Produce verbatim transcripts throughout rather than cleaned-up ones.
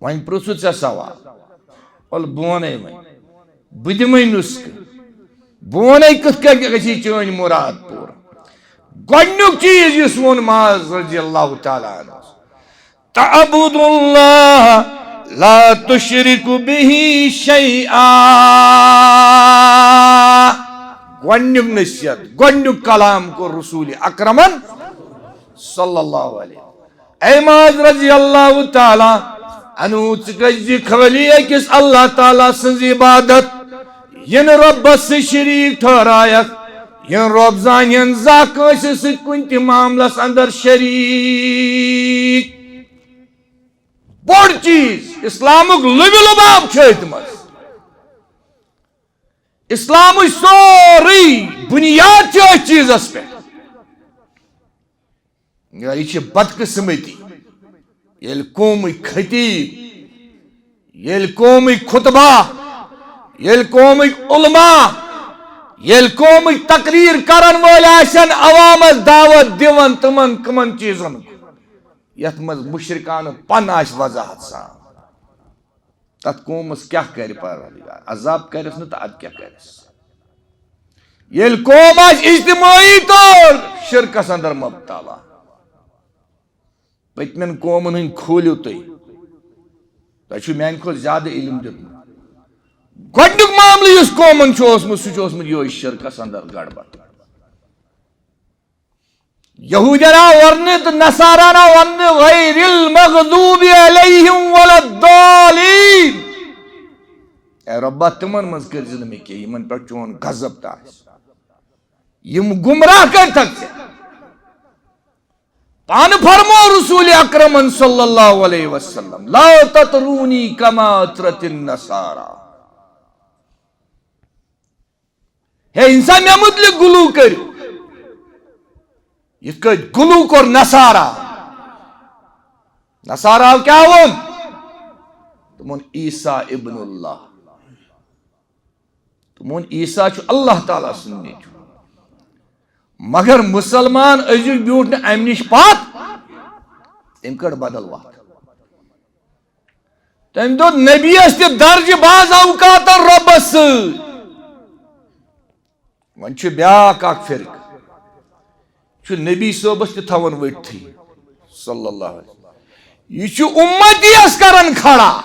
وۄنۍ پرٛژھُتھ ژےٚ سوال، وَلہٕ بہٕ وَنَے وۄنۍ، بہٕ دِمَے نُسخہٕ، بہٕ وَنَے کِتھ کٔنۍ گژھی چٲنۍ مُراد پوٗرٕ۔ گۄڈٕنیُک چیٖز یُس ووٚن معاذ رضی اللہ تعالیٰ عنہ، تعبد اللہ لا تشرک بہ شیئا۔ گۄڈٕنیُک نصیحت، گۄڈٕنیُک کلام کوٚر رسول اکرمن صلی اللہ علیہ وسلم۔ اے معاذ رضی اللہ تعالیٰ عنہ، ژٕ کٔرۍ زِ خٲلی أکِس اللہ تعالیٰ سٕنٛز عبادت، یہِ نہٕ رۄبس سۭتۍ شریٖک ٹھہرایکھ، یہِ نہٕ رۄب زانہِ ہن زانٛہہ کٲنٛسہِ سۭتۍ کُنہِ تہِ معاملس اندر شریٖک۔ بوٚڑ چیٖز، اسلامُک لُبہِ لُباب چھُ أتھۍ منٛز۔ اسلامٕچ سورُے بُنیاد چھِ أتھۍ چیٖزس پٮ۪ٹھ۔ مگر یہِ چھِ بدقسمتی، ییٚلہِ قومٕکۍ خطیب، ییٚلہِ قومٕکۍ خطبہ، ییٚلہِ قومٕکۍ علماء، ییٚلہِ قومٕکۍ تقریر کرن وٲلۍ آسن عوامس دعوت دِوان تِمن تِمن چیٖزن کُن، یتھ منٛز مشرکانہٕ پن آسہِ وضاحت سان۔ تتھ قومس کیٛاہ کرِ پروردگار؟ عذاب کرٮ۪س نہٕ تہٕ ادٕ کیٛاہ کرٮ۪س؟ ییٚلہِ قوم آسہِ اجتماعی طور شرکس اندر مبتلا، پٔتمٮ۪ن قومن ہٕنٛدۍ کھوٗلِو تُہۍ، تۄہہِ چھُ میانہِ کھۄتہٕ زیادٕ علم دیُتمُت۔ گۄڈٕنیُک معاملہٕ یُس قومن چھُ اوسمُت، سُہ چھُ اوسمُت یِہوٚے شرکس اندر گڑبڑ۔ یہودین آو وننہٕ تہٕ نصاران آو وننہٕ، غیر المغضوب علیہم ولا الضالین۔ اے رۄبا، تِمن منٛز کٔرۍ زِ نہٕ مےٚ کینٛہہ یِمن پٮ۪ٹھ چون غضب تہِ آسہِ، یِم گمراہ کٔرۍ تھکھ ژےٚ۔ پانہٕ فرمو رسول اکرمن صلی اللہ علیہ وسلم، لا تطرونی کما اطرت النصارى۔ ہے انسان، مےٚ مُتعلِق گُلو کٔرِو، یِتھ کٔنۍ گُلو کوٚر نصارا۔ نصارا کیٛاہ ووٚن؟ تِمن عیسیٰ ابن اللہ۔ تِمن عیسیٰ چھُ اللہ تعالیٰ سُنٛد نیٚچوٗ۔ مگر مُسلمان أزیُک بیوٗٹھ نہٕ اَمہِ نِش پتھ، تٔمۍ کٔڑ بدل وَتھ۔ تٔمۍ دیُت نبیَس تہِ درجہٕ بعض اوقاتن رۄبَس سۭتۍ۔ وۄنۍ چھُ بیٛاکھ اکھ فرقہٕ، چھُ نبی صٲبَس تہِ تھاوان ؤٹھٕے، صلی اللہ علیہ وسلم۔ یہِ چھُ اُمتی یَس کران کھڑا،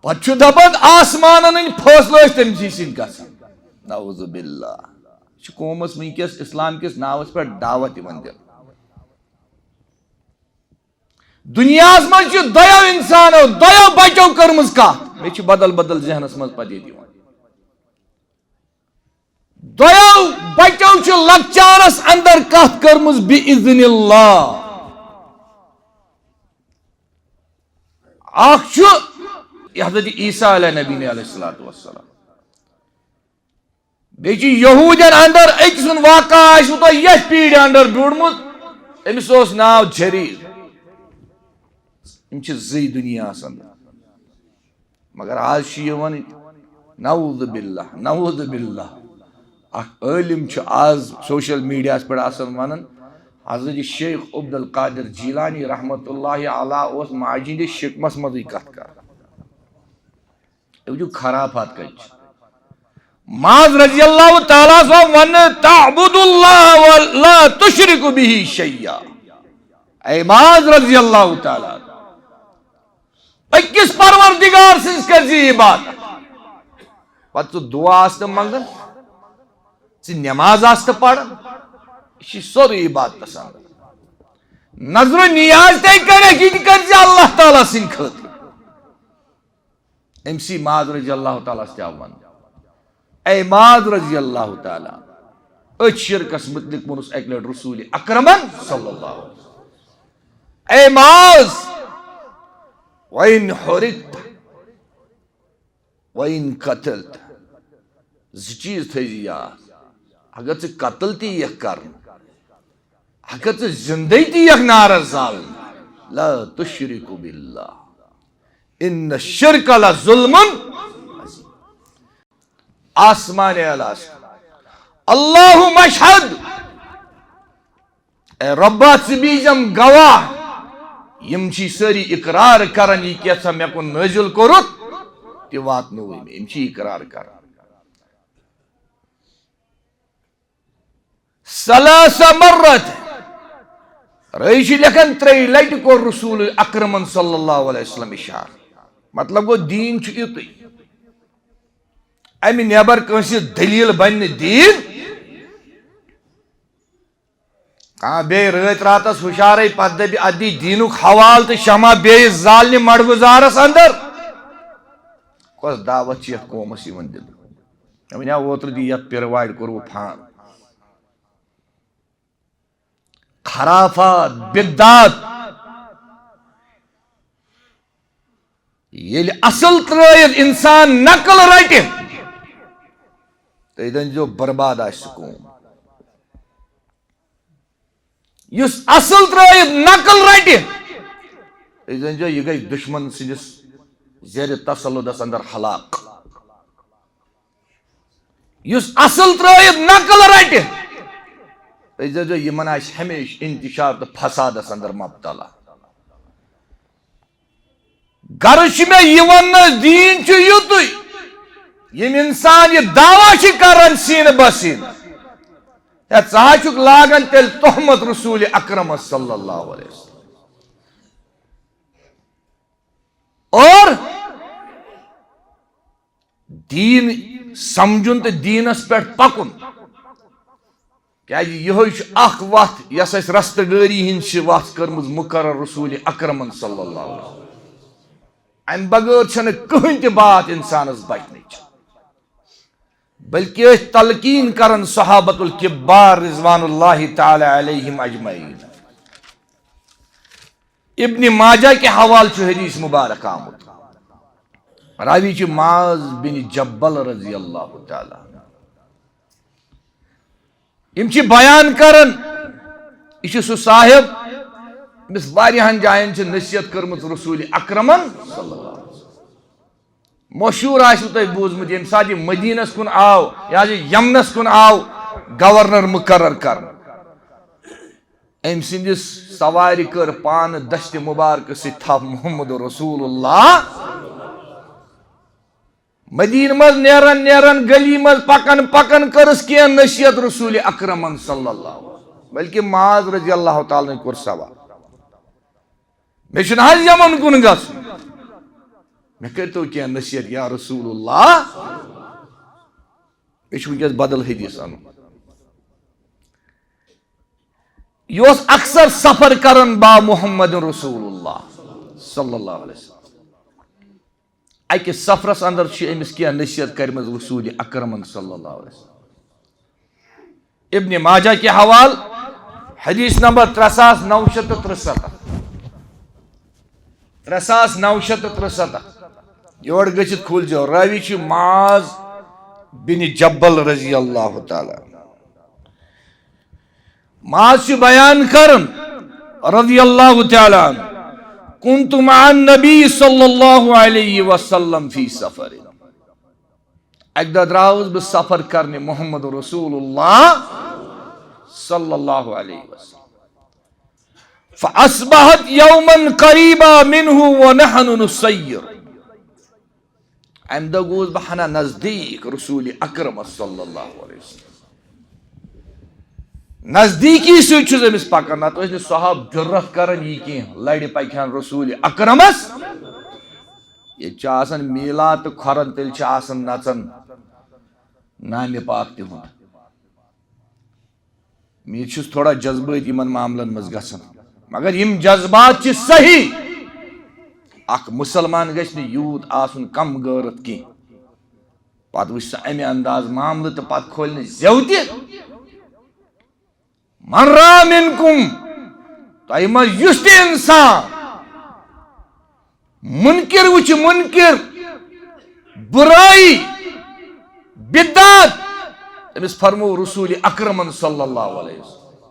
پتہٕ چھُ دپان آسمانن ہٕنٛدۍ فٲصلہٕ ٲسۍ تٔمۍ سٕے سۭتۍ گژھان۔ نعوذ باللہ۔ یہِ چھُ قومس وٕنکیٚس اسلام کِس ناوس پٮ۪ٹھ دعوت یِوان دِنہٕ۔ دُنیاہَس منٛز چھِ دۄیو اِنسانو، دۄیو بَچو کٔرمٕژ کَتھ۔ مےٚ چھِ بدل بدل ذہنَس منٛز پَتہٕ ییٚتہِ یِوان۔ دۄیو بَچو چھِ لۄکچارَس اَندَر کَتھ کٔرمٕژ بِإِذْنِ اللَّهِ۔ اَکھ چھُ حضرت عیسیٰ علیہ نبی علیہ الصلوۃ والسلام۔ بیٚیہِ چھُ یہوٗدٮ۪ن اندر أکۍ سُنٛد واقعہ آسِوٕ تۄہہِ یتھ پیٖرِ اندر بیوٗٹھمُت، أمِس اوس ناو جریٖر۔ یِم چھِ زٕے دُنیاہس اندر۔ مگر آز چھُ یِوان، نعوذ باللہ، نعوذ باللہ، اکھ عٲلِم چھُ آز سوشل میڈیاہس پٮ۪ٹھ آسان ونان، حضرت شیخ عبدالقادر جیلانی رحمتہ اللہ علیہ اوس ماجہِ ہٕنٛدِس شِکمس منٛزٕے کتھ کران۔ وٕچھِو خرافات کَتہِ چھِ۔ معاذ رضی اللہ تعالیٰ عنہ ووٚن، تعبد اللہ ولا تشرک بہ شیئا۔ اے معاذ رضی اللہ تعالیٰ عنہ، أکِس پروردگار سٕنٛز کٔرۍ زِ عبادت۔ پتہٕ ژٕ دعا آس تہٕ منٛگان، ژٕ نماز آس تہٕ پران، یہِ چھِ سورُے عبادتس اندر۔ نذر و نیاز تہِ کٔرِتھ، یہِ تہِ کٔرۍ زِ اللہ تعالیٰ سٕنٛدِ خٲطرٕ۔ أمۍ سی معاذ رضی اللہ تعالیٰ ہس تہِ آو وننہٕ۔ اے معاذ رضی اللہ تعالیٰ، أتھۍ شرکس متعلق ووٚنُس اکہِ لٹہِ رسول اکرمن صلی اللہ علیہ وسلم، اے معاذ، وَإِنْ حُرِقْتَ وَإِنْ قُتِلْتَ، زٕ چیٖز تھٲیزِ یاد، اگر ژٕ قتل تہِ یِکھ کرنہٕ، اگر ژٕ زندے تہِ یِکھ نارس زالنہٕ، لا تشرک باللہ، ان الشرک لظلم عظیم۔ آسمان اعلیٰ ہس، اللہم اشہد، اے رۄبا، ژٕ بیٖزٮ۪م گواہ، یِم چھِ سٲری اقرار کران، یہِ کیٛاہ سا مےٚ کُن نٲزِل کوٚرُتھ، تہِ واتنووُے مےٚ۔ یِم چھِ اقرار کران۔ ثلاث مرات۔ رٲوی چھِ لیکھان، ترٛیٚیہِ لٹہِ کوٚر رسول اکرمن صلی اللہ علیہ وسلم اشارٕ۔ مطلب گوٚو، دیٖن چھُ یُتُے۔ امہِ نٮ۪بر کٲنٛسہِ دٔلیٖل بنہِ نہٕ دیٖن۔ کانٛہہ بیٚیہِ رٲتۍ راتس ہُشارے، پتہٕ دپہِ، اتھ دی دیٖنُک حوالہٕ تہٕ شمع بیٚیِس زالنہِ مڑ گُزارس اندر۔ کۄس دعوت چھِ یتھ قومس یِوان دِنہٕ؟ مےٚ وَنیٛاو اوترٕ، دی یتھ پِرٕ وارِ کوٚروٕ فان۔ خرافات، بدعت۔ ییٚلہِ اصل ترٲوِتھ انسان نقل رٹہِ، تُہۍ دٔنۍزیو برباد آسہِ سُہ قوم۔ یُس اصل ترٲوِتھ نقل رٹہِ، تُہۍ دٔنۍزیو یہِ گژھِ دشمن سٕنٛدِس زیر تسلطس اندر ہلاک۔ یُس اصل ترٲوِتھ نقل رٹہِ، تُہۍ دٔپۍزیو، یِمن آسہِ ہمیشہِ انتشار تہٕ فسادس اندر مبتلا۔ غرض چھُ مےٚ یہِ وننس، دیٖن چھُ یُتُے، یِم انسان یہِ دعویٰ چھِ کران سیٖنہٕ بہ سیٖنہٕ، ہے، ژٕ ہا چھُکھ لاگان تیٚلہِ تہمت رسول اکرمس صلی اللہ علیہ وسلم۔ اور دیٖن سمجھُن تہٕ دیٖنس پٮ۪ٹھ پکُن۔ کیازِ یِہوٚے چھُ اکھ وتھ، یۄس اَسہِ رستہٕ گٲری ہِنٛز چھِ وتھ کٔرمٕژ مُقرر رسول اکرمن صلی اللہ علیہ وسلم۔ امہِ بغٲر چھنہٕ کٕہٕنۍ تہِ باتھ انسانس بچنٕچ، بلکہ أسۍ تلقین کرن صحابت الکبار رضوان اللہ تعالی علیہم اجمعین۔ ابن ماجہ کہِ حوالہٕ چھُ حدیث مبارک آمُت۔ راوی چھُ معاذ بن جبل رضی اللہ تعالی عنہ۔ یِم چھِ بیان کران، یہِ چھُ سُہ صاحب، أمِس واریاہن جاین چھِ نصیحت کٔرمٕژ رسول اکرمن صلی اللہ علیہ وسلم۔ مشہوٗر آسِوٕ تۄہہِ بوٗزمُت، ییٚمہِ ساتہٕ یہِ مدیٖنس کُن آو، یہِ حظ یہِ یمنس کُن آو گورنر مُقرر کرنہٕ، أمۍ سٕنٛدِس سوارِ کٔر پانہٕ دستِ مبارکہٕ سۭتۍ تھپھ محمد رسول اللہ۔ مدیٖنہٕ منٛز نیران نیران، گلی منٛز پکان پکان کٔرٕس کینٛہہ نصیحت رسول اکرمن صلی اللہ علیہ وسلم، بلکہ معاذ رضی اللہ تعالیٰ عنہ کوٚر سوال، مےٚ چھُنہٕ حظ یمن کُن گژھُن، مےٚ کٔرۍتو کینٛہہ نصیحت یا رسول اللہ۔ مےٚ چھُ وٕنکیٚس بدل حدیث انُن۔ یہِ اوس اکثر سفر کران با محمد رسول اللہ صلی اللہ علیہ وسلم۔ اکہِ سفرس اندر چھِ أمِس کینٛہہ نصیحت کٔرمٕژ رسول اکرمن صلی اللہ علیہ وسلم۔ ابن ماجہ کہِ حوالہٕ حدیث نمبر ترٛےٚ ساس نو شیٚتھ تہٕ ترٛسَتتھ۔ ترٛےٚ ساس نو شیٚتھ تہٕ ترٛسَتتھ۔ یور گٔژھِتھ کھوٗلزیو۔ راوی چھُ معاذ بن جبل رضی اللہ تعالیٰ عنہ۔ معاذ چھُ بیان کران رضی اللہ تعالیٰ عنہ، كنت مع النبي صلى الله عليه وسلم في سفر۔ اکہِ دۄہ درٛاوُس بہٕ سفر کرنہِ محمد رسول اللہ صلی اللہ علیہ وسلم۔ فأصبحت يوما قريبا منه ونحن نسير۔ امہِ دۄہ گوس بہٕ ہنا نزدیٖک رسول اکرم صلی اللہ علیہ وسلم۔ نزدیٖکی سۭتۍ چھُس أمِس پکان، نتہٕ ٲسۍ نہٕ صحاب جُرت کران یہِ کینٛہہ، لرِ پکہِ ہن رسول اکرمس۔ ییٚتہِ چھُ آسان میٖلاد تہٕ کھۄرن تیٚلہِ چھِ آسان نژان نامہِ پاک تِہُنٛد۔ مےٚ چھُس تھوڑا جذبٲتۍ یِمن معاملن منٛز گژھان، مگر یِم جذبات چھِ صحیح۔ اکھ مُسلمان گژھِ نہٕ یوٗت آسُن کم غٲرت کینٛہہ۔ پتہٕ وٕچھ سُہ امہِ انداز معاملہٕ تہٕ پتہٕ کھولہِ نہٕ زٮ۪و تہِ۔ من رأى منكم، تۄہہِ منٛز یُس تہِ انسان منکر وٕچھِ، منکر، بُرٲیی، بدعت، أمِس فرموو رسول اکرمن صلی اللہ علیہ وسلم،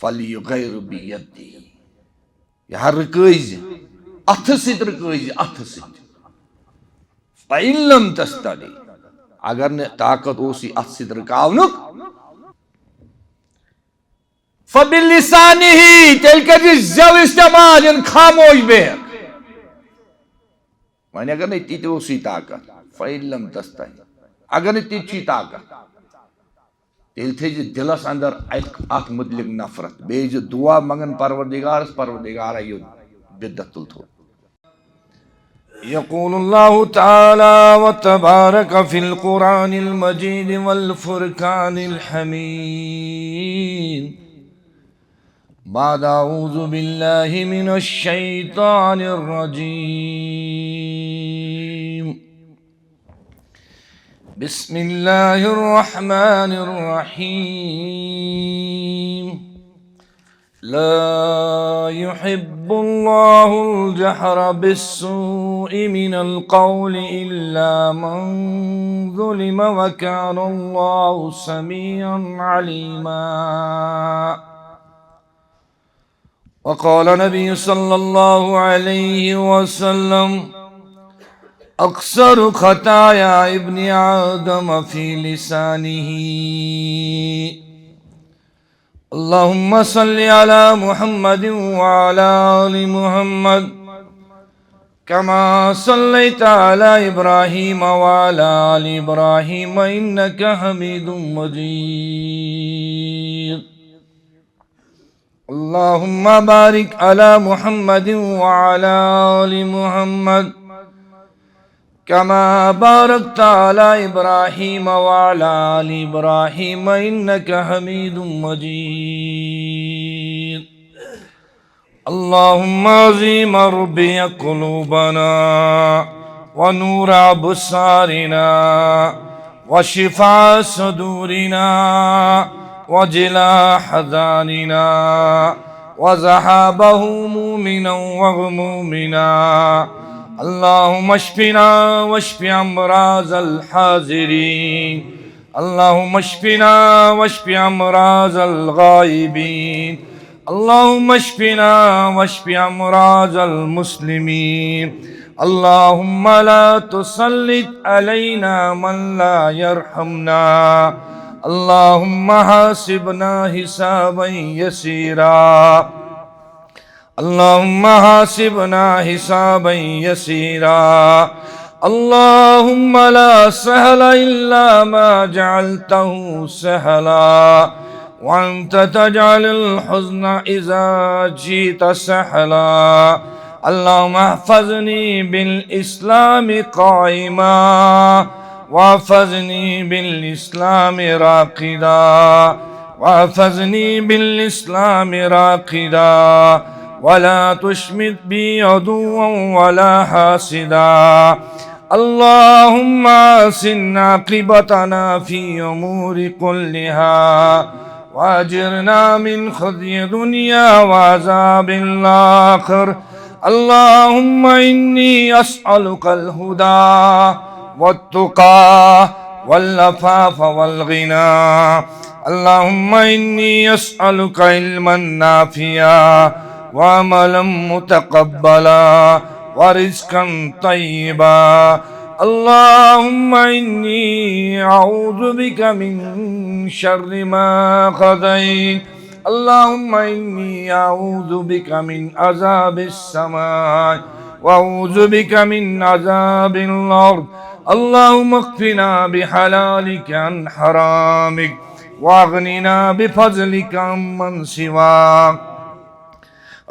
فلیغیر بیدہ، یہِ ہا رُکٲوزِ، اَتھٕ سۭتۍ رُکٲوزِ، اَتھٕ سۭتۍ۔ فَإِن لَمْ تَسْتَطِعْ، اگر نہٕ طاقت اوسُے اَتھٕ سۭتۍ رُکاونُک، فبلسانہ، تیٚلہِ کٔرۍ زِ زٮ۪و استعمال، یِن خاموش بِہِتھ۔ وۄنۍ اگر نہٕ تہِ تہِ اوسُے طاقت، فإن لم تستطع، اگر نہٕ تہِ تہِ چھُے طاقت، تیٚلہِ تھٲیزِ دِلس اندر اکھ، اتھ متعلق نفرت، بیٚیہِ زِ دعا منگن پروردگارس، پروردگارا، یہِ بدعت تُل تھوٚد۔ يقول الله تعالى وتبارك في القرآن المجيد والفرقان الحميد بعد أعوذ بالله من الشيطان الرجيم. بسم الله الرحمن الرحيم. لا يحب الله الجهر بالسوء من القول إلا من ظلم وكان الله سميعا عليما. وقال النبي صلى الله عليه وسلم: أكثر خطايا ابن آدم في لسانه. اللهم صل على محمد وعلى آل محمد كما صليت على إبراهيم وعلى آل إبراهيم إنك حميد مجيد. اللهم بارك على محمد وعلى آل محمد كما باركت على إبراهيم وعلى آل إبراهيم إنك حميد مجيد. اللهم أعظم ربي قلوبنا ونور أبصارنا وشفاء صدورنا وجلاء أحزاننا وذهاب همومنا وغمومنا. اللهم اشفنا واشف أمراض الحاضرين. اللهم اشفنا واشف أمراض الغائبين. اللهم اشفنا واشف أمراض المسلمين. اللهم لا تسلط علينا من لا يرحمنا. اللهم حاسبنا حسابا يسيرا. اللهم حاسبنا حسابا يسيرا. اللهم لا سهل إلا ما جعلته سهلا وأنت تجعل الحزن إذا شئت سهلا. اللهم احفظني بالإسلام قائما واحفظني بالإسلام راقدا واحفظني بالإسلام راقدا ولا تشمت بي عدوا ولا حاسدا. اللهم أحسن عاقبتنا في أمور كلها وأجرنا من خزي الدنيا وعذاب الآخرة. اللهم إني أسألك الهدى والتقى والعفاف والغنى. اللهم إني أسألك علما نافعا وعملا متقبلا ورزقا طيبا. اللهم إني أعوذ بك من شر ما قضيت. اللهم إني أعوذ بك من عذاب السماء وأعوذ بك من عذاب الأرض. اللهم اكفنا بحلالك عن حرامك وأغننا بفضلك عمن سواك.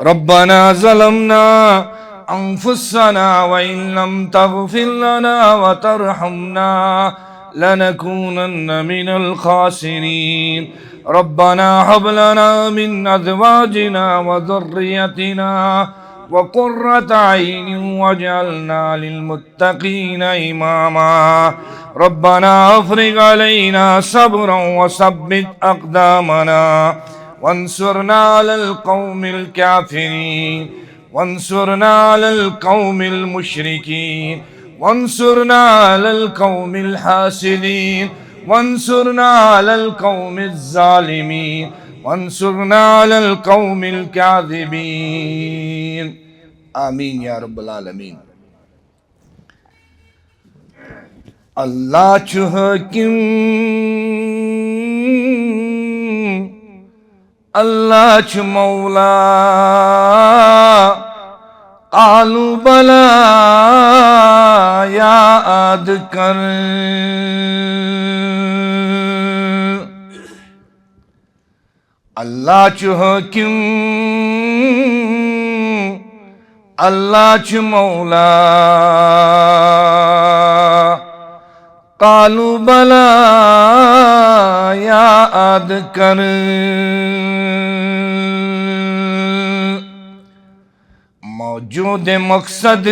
ربنا ظلمنا أنفسنا وإن لم تغفر لنا وترحمنا لنكونن من الخاسرين. ربنا هب لنا من أزواجنا وذريتنا وقرة أعين واجعلنا للمتقين إماما. ربنا أفرغ علينا صبرا وثبت أقدامنا وانصرنا على القوم الكافرين وانصرنا على القوم المشركين وانصرنا على القوم الحاسدين وانصرنا على القوم الظالمين وانصرنا على القوم الكاذبين. آمين يا رب العالمين. اللہ چھُ حٲکِم، اللہ چھُ مولا، قالوا بلى، یاد کر۔ اللہ چھُ حٲکِم، اللہ چھُ مولا، قالوا بلى، یاد کر۔ موجود مقصد،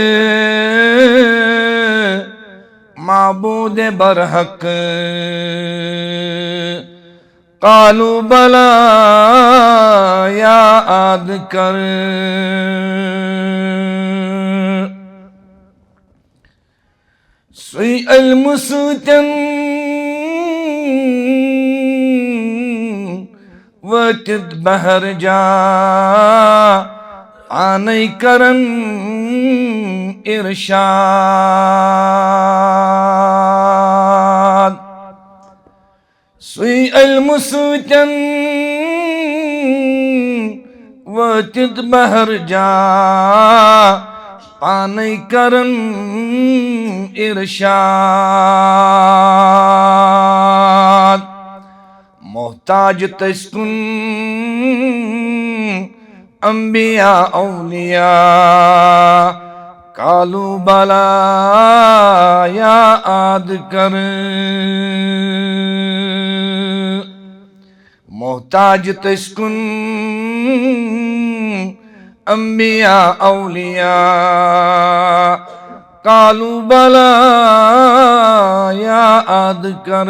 معبود برحق، قالوا بلى، یاد کر۔ سُے علمہٕ سۭتۍ وٲتِتھ بحر جا، پانے کرن ارشاد۔ سُے علمہٕ سۭتۍ وٲتِتھ بحر جا، پانے کرن ارشاد۔ محتاج تٔسۍ کُن انبیاء اولیاء، قالوا بلى، یاد کر۔ محتاج تٔسۍ کُن انبیاء اولیاء، قالوا بلى، یاد کر۔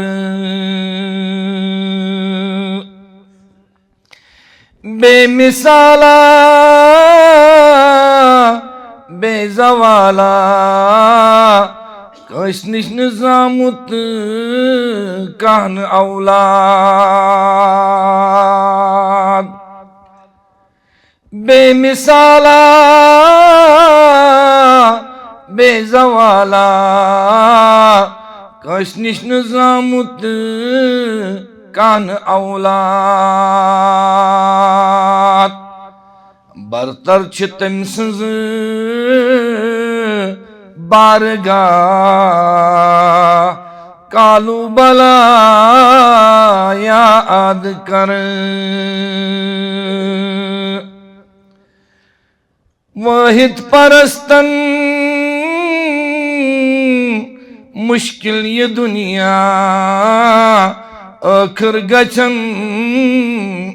بے مثالا، بے زوالا، کٲنٛسہِ نِش نہٕ زامُت کانٛہہ نہٕ اولاد۔ بے مثالا، بے زوالا، کٲنٛسہِ نِش نہٕ زامُت کانٛہہ نہٕ اولاد۔ برتر چھِ تٔمۍ سٕنٛز بارگاہ، قالوا بلى، یاد کر۔ واحد پرستن مشکل یہِ دنیا، ٲخر گژھن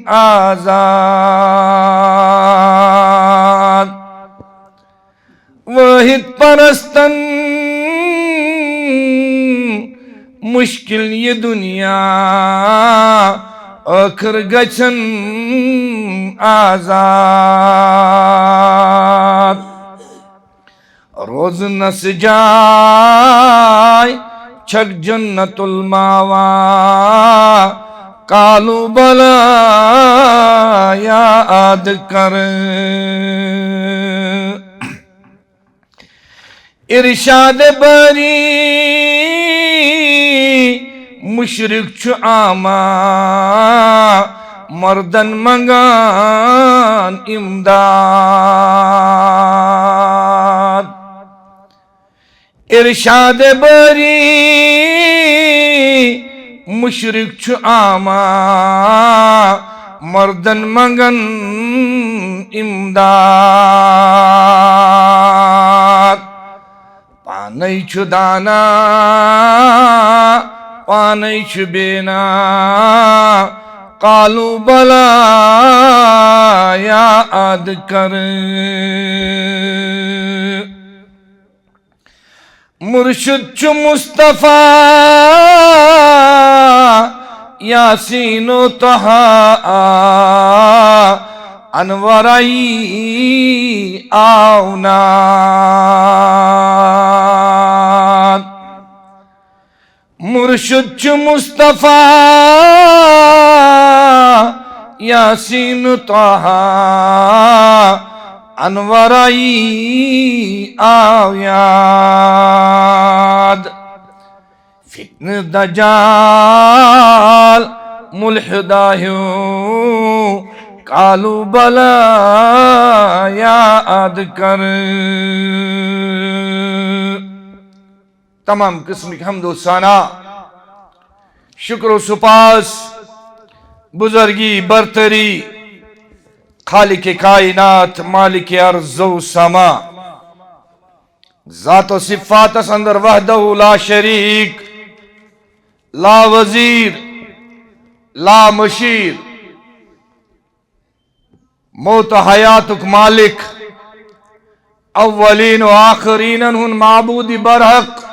آزاد۔ واحد پرستن مشکل یہِ دنیا، ٲخر گژھن آزاد۔ روزنس جاے چھکھ جنت الماوا، قالوا بلى، یاد کر۔ ارشاد باری مشرق چھُ آما، مردن منگان امداد۔ ارشاد باری مشرق چھُ آما، مردن منگن امداد۔ پانے چھُ دانا، پانے چھُ بینا، قالوا بلى، یاد کر۔ مرشد چھُ مصطفیٰ، یاسین و طہ انورائی آوناد۔ مرشد چھُ مصطفیٰ، یاسین طہ انورائی آو یاد۔ فتنہٕ دجال ملحدہ ہیو، قالوا بلى، یاد کر۔ تمام قسمٕکۍ حمد و ثنا، شکر و سپاس، بزرگی برتری، خالق کائنات، مالک ارض و سما، ذات و صفاتس اندر وحدہ لا شریک، لا وزیر، لا مشیر، موت و حیاتک مالک، اولین و آخرینن ہن معبود برحق،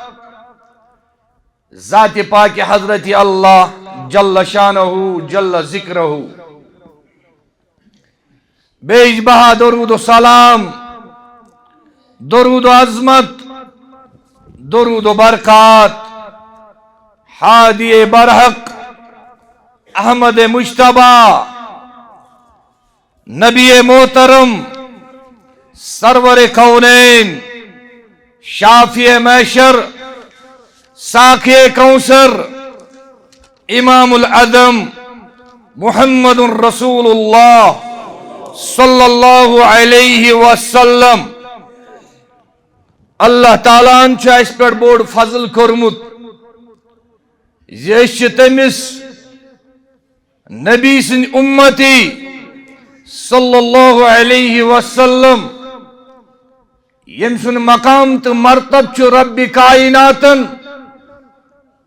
ذات پاک حضرت اللہ جل شانہ جل ذکرہ۔ بیش بہا درود و سلام، درود و عظمت، درود و برکات، ہادی برحق، احمد مجتبی، نبی محترم، سرور کونین، شافی محشر، ساقی کوثر، امام العدم، محمد رسول اللہ صلی اللہ علیہ وسلم۔ اللہ تعالیٰ ہن چھُ اَسہِ پٮ۪ٹھ بوٚڑ فضل کوٚرمُت زِ أسۍ چھِ تٔمِس نبی سٕنٛدۍ امتی صلی اللہ علیہ وسلم، ییٚمۍ سُنٛد مقام تہٕ مرتب چھُ رب کائناتن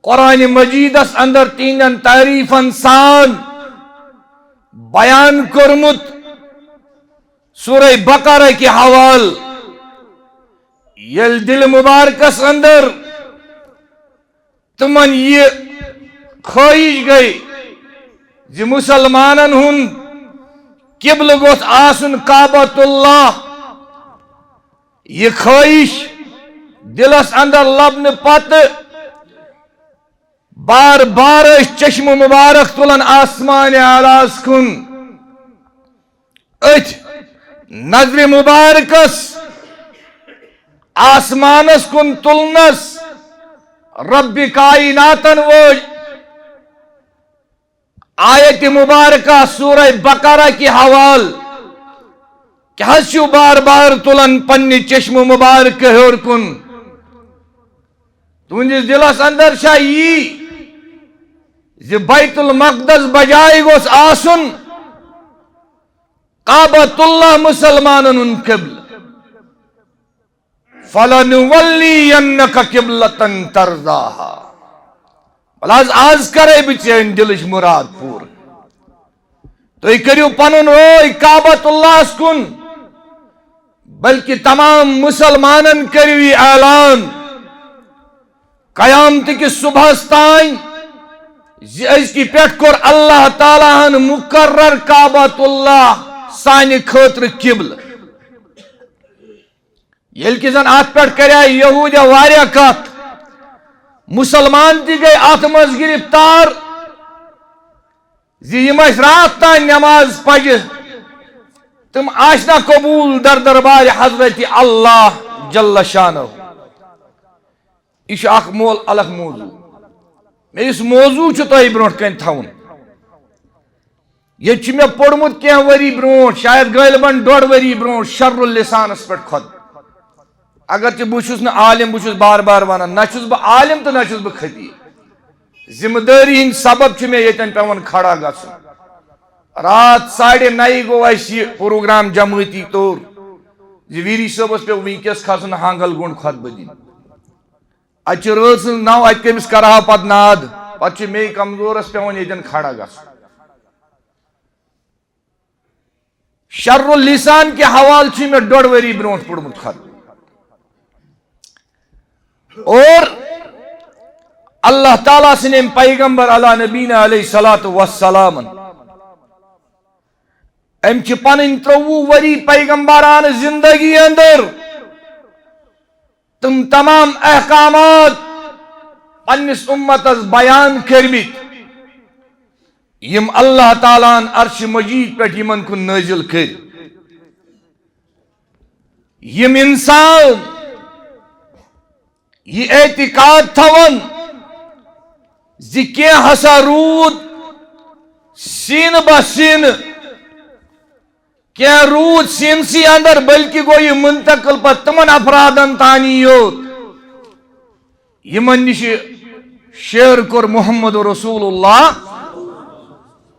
قرآن مجیدس اندر تِہنٛدٮ۪ن تعریفن سان بیان کوٚرمُت۔ سورہ بقرہ کہِ حوالہٕ ییٚلہِ دِل مبارکس اندر تِمن یہِ خٲہِش گٔے زِ مُسلمانن ہُنٛد قبلہٕ گوٚژھ آسُن کعبۃ اللہ۔ یہِ خٲہِش دِلس اندر لبنہٕ پتہٕ بار بار ٲسۍ چشمہٕ مبارک تُلان آسمان اعلاہس کُن۔ أتھۍ نظرِ مبارکس آسمانس کُن تُلنس رب کائناتن وٲج آیت مبارکہ سورہ بقرہ کہِ حوالہٕ کیٛاہ حظ چھِو بار بار تُلان پننہِ چشمہٕ مبارکہٕ ہیوٚر کُن؟ تُہنٛدِس دِلس اندر چھا یی زِ بیت المقدس بجایہِ گوٚژھ آسُن کعبۃ اللہ مُسلمانن ہُنٛد قبلہٕ؟ فَلَنُوَلِّيَنَّكَ قِبْلَةً تَرْضَاهَا۔ وَلہٕ حظ، آز کرے بہٕ چٲنۍ دِلٕچ مُراد پوٗرٕ۔ تُہۍ کٔرِو پنُن روے کعبۃ اللہس کُن، بلکہ تمام مُسلمانن کٔرِو یہِ اعلان قیامتہٕ کِس صبحس تام زِ أزکہِ پٮ۪ٹھ کوٚر اللہ تعالیٰ ہن مقرر کعبۃ اللہ سانہِ خٲطرٕ قبلہٕ۔ ییٚلہِ کہِ زن اتھ پٮ۪ٹھ کرے یہودیو واریاہ کتھ، مُسلمان تہِ گٔے اتھ منٛز گرفتار زِ یِم ٲسۍ راتھ تام نماز پجہِ، تِم آسہِ نا قبول در دربارِ حضرت اللہ جل شانہ۔ یہِ چھُ اکھ مول الگ موضوع۔ مےٚ یُس موضوع چھُ تۄہہِ برونٛٹھ کنہِ تھاوُن، ییٚتہِ چھُ مےٚ پوٚرمُت کینٛہہ ؤری برونٛٹھ، شاید غٲلباً ڈۄڈ ؤری برونٛٹھ، شر اللسانس پٮ۪ٹھ خطبہٕ۔ اگرچہِ بہٕ چھُس نہٕ عالم، بہٕ چھُس بار بار ونان، نہ چھُس بہٕ عالم تہٕ نہ چھُس بہٕ خطیب۔ ذمہٕ دٲری ہٕنٛدۍ سبب چھُ مےٚ ییٚتٮ۪ن پٮ۪وان کھڑا گژھُن۔ راتھ ساڑِ نَیہِ گوٚو اَسہِ یہِ پروگرام جمٲعتی طور زِ ویری صٲبس پیوٚو وٕنکیٚس کھسُن ہانگل گونڈ خطبہٕ دِنہِ۔ اتہِ چھِ رٲژ ہٕنٛز نَو، اتہِ کٔمِس کرٕ ہا پتہٕ ناد؟ پتہٕ چھُ مے کمزورس پٮ۪وان ییٚتٮ۪ن کھڑا گژھُن۔ شر اللسان کہِ حوالہٕ چھُ مےٚ ڈۄڈ ؤری برونٛٹھ پوٚرمُت خط۔ اور اللہ تعالیٰ سٕنٛدۍ أمۍ پیغمبر علی نبینا علیہ الصلوۃ والسلام، أمۍ چھِ پنٕنۍ ترٛۆوُہ ؤری پیغمبرانہٕ زندگی اندر تِم تمام احکامات پننِس امتس بیان کٔرمٕتۍ، یِم اللہ تعالیٰ ہن عرش مجید پٮ۪ٹھ یِمن کُن نٲزِل کٔرۍ۔ یِم انسان یہِ اعتقاد تھاوان زِ کینٛہہ ہسا روٗد سینہٕ بہ سینہٕ کینٛہہ روٗد سینسی اندر، بلکہ گوٚو یہِ منتقل پتہٕ تِمن افرادن تانی یوت، یِمن نِش یہِ شعر کوٚر محمد رسول اللہ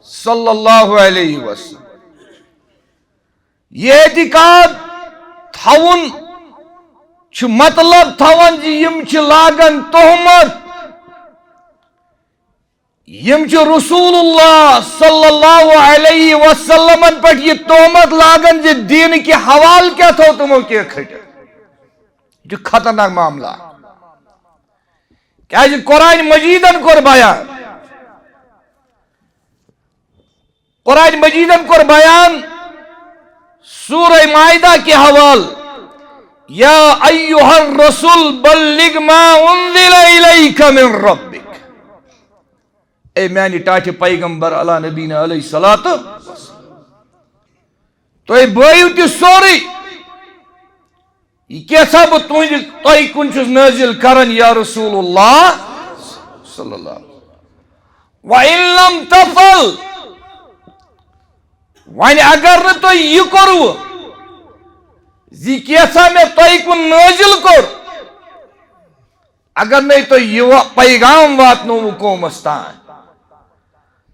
صلی اللہ علیہ وسلم۔ یہِ اعتقاد تھاوُن چھُ مطلب تھاوان زِ یِم چھِ لاگان تہمت، یِم چھِ رسول اللہ صلی اللہ علیہ وسلمن پٮ۪ٹھ یہِ تہمت لاگان زِ دیٖنہٕ کہِ حوالہٕ کیٛاہ تھوٚو تِمو کینٛہہ کھٔٹِتھ۔ یہِ چھُ خطرناک معاملہ۔ کیٛازِ قرآن مجیدن کوٚر بیان، قرآن مجیدن کوٚر بیان سورہ مائدہ کہِ حوالہٕ، یا ایھا الرسول بلغ ما انزل الیک من ربک۔ اے میانہِ ٹاٹھہِ پیغمبر علی نبینا علیہ الصلوۃ، تُہۍ بٲیِو تہِ سورُے۔ یہِ کیٛاہ سا بہٕ تُہنٛدِ، تۄہہِ کُن چھُس نٲزِل کران یا رسول اللہ صلی اللہ علیہ وسلم۔ وَإِن لَّمْ تَفْعَلْ، وۄنۍ اگر نہٕ تۄہہِ یہِ کوٚروٕ زِ کینٛژھا مےٚ تۄہہِ کُن نٲزِل کوٚر، اگر نَے تۄہہِ یہِ وا-، پیغام واتنووُ قومس تام،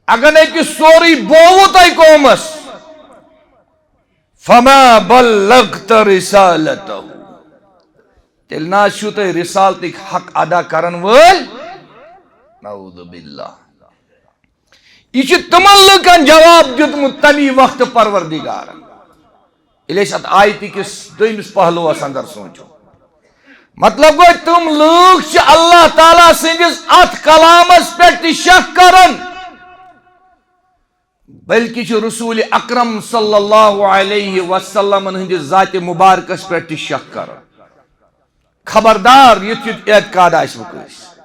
اگر نَے تہِ سورُے بووُ تۄہہِ قومس، فما بلغت رسالته، تیٚلہِ نہ حظ چھِو تُہۍ رسالتٕکۍ حق ادا کرن وٲلۍ۔ نعوذ باللہ۔ یہِ چھُ تِمن لُکن جواب دیُتمُت تَمی وقتہٕ پروردگارن۔ ییٚلہِ أسۍ اتھ آیتہِ کِس دوٚیمِس پہلوس اندر سونٛچو، مطلب گوٚو، تِم لوٗکھ چھِ اللہ تعالیٰ سٕنٛدِس اتھ کلامس پٮ۪ٹھ تہِ شک کران، بلکہِ چھِ رسول اکرم صلی اللہ علیہ وسلمن ہٕنٛدِس ذاتِ مبارکس پٮ۪ٹھ تہِ شک کران۔ خبردار، یُتھ یُتھ اعتقاد آسہِ وۄنۍ کٲنٛسہِ،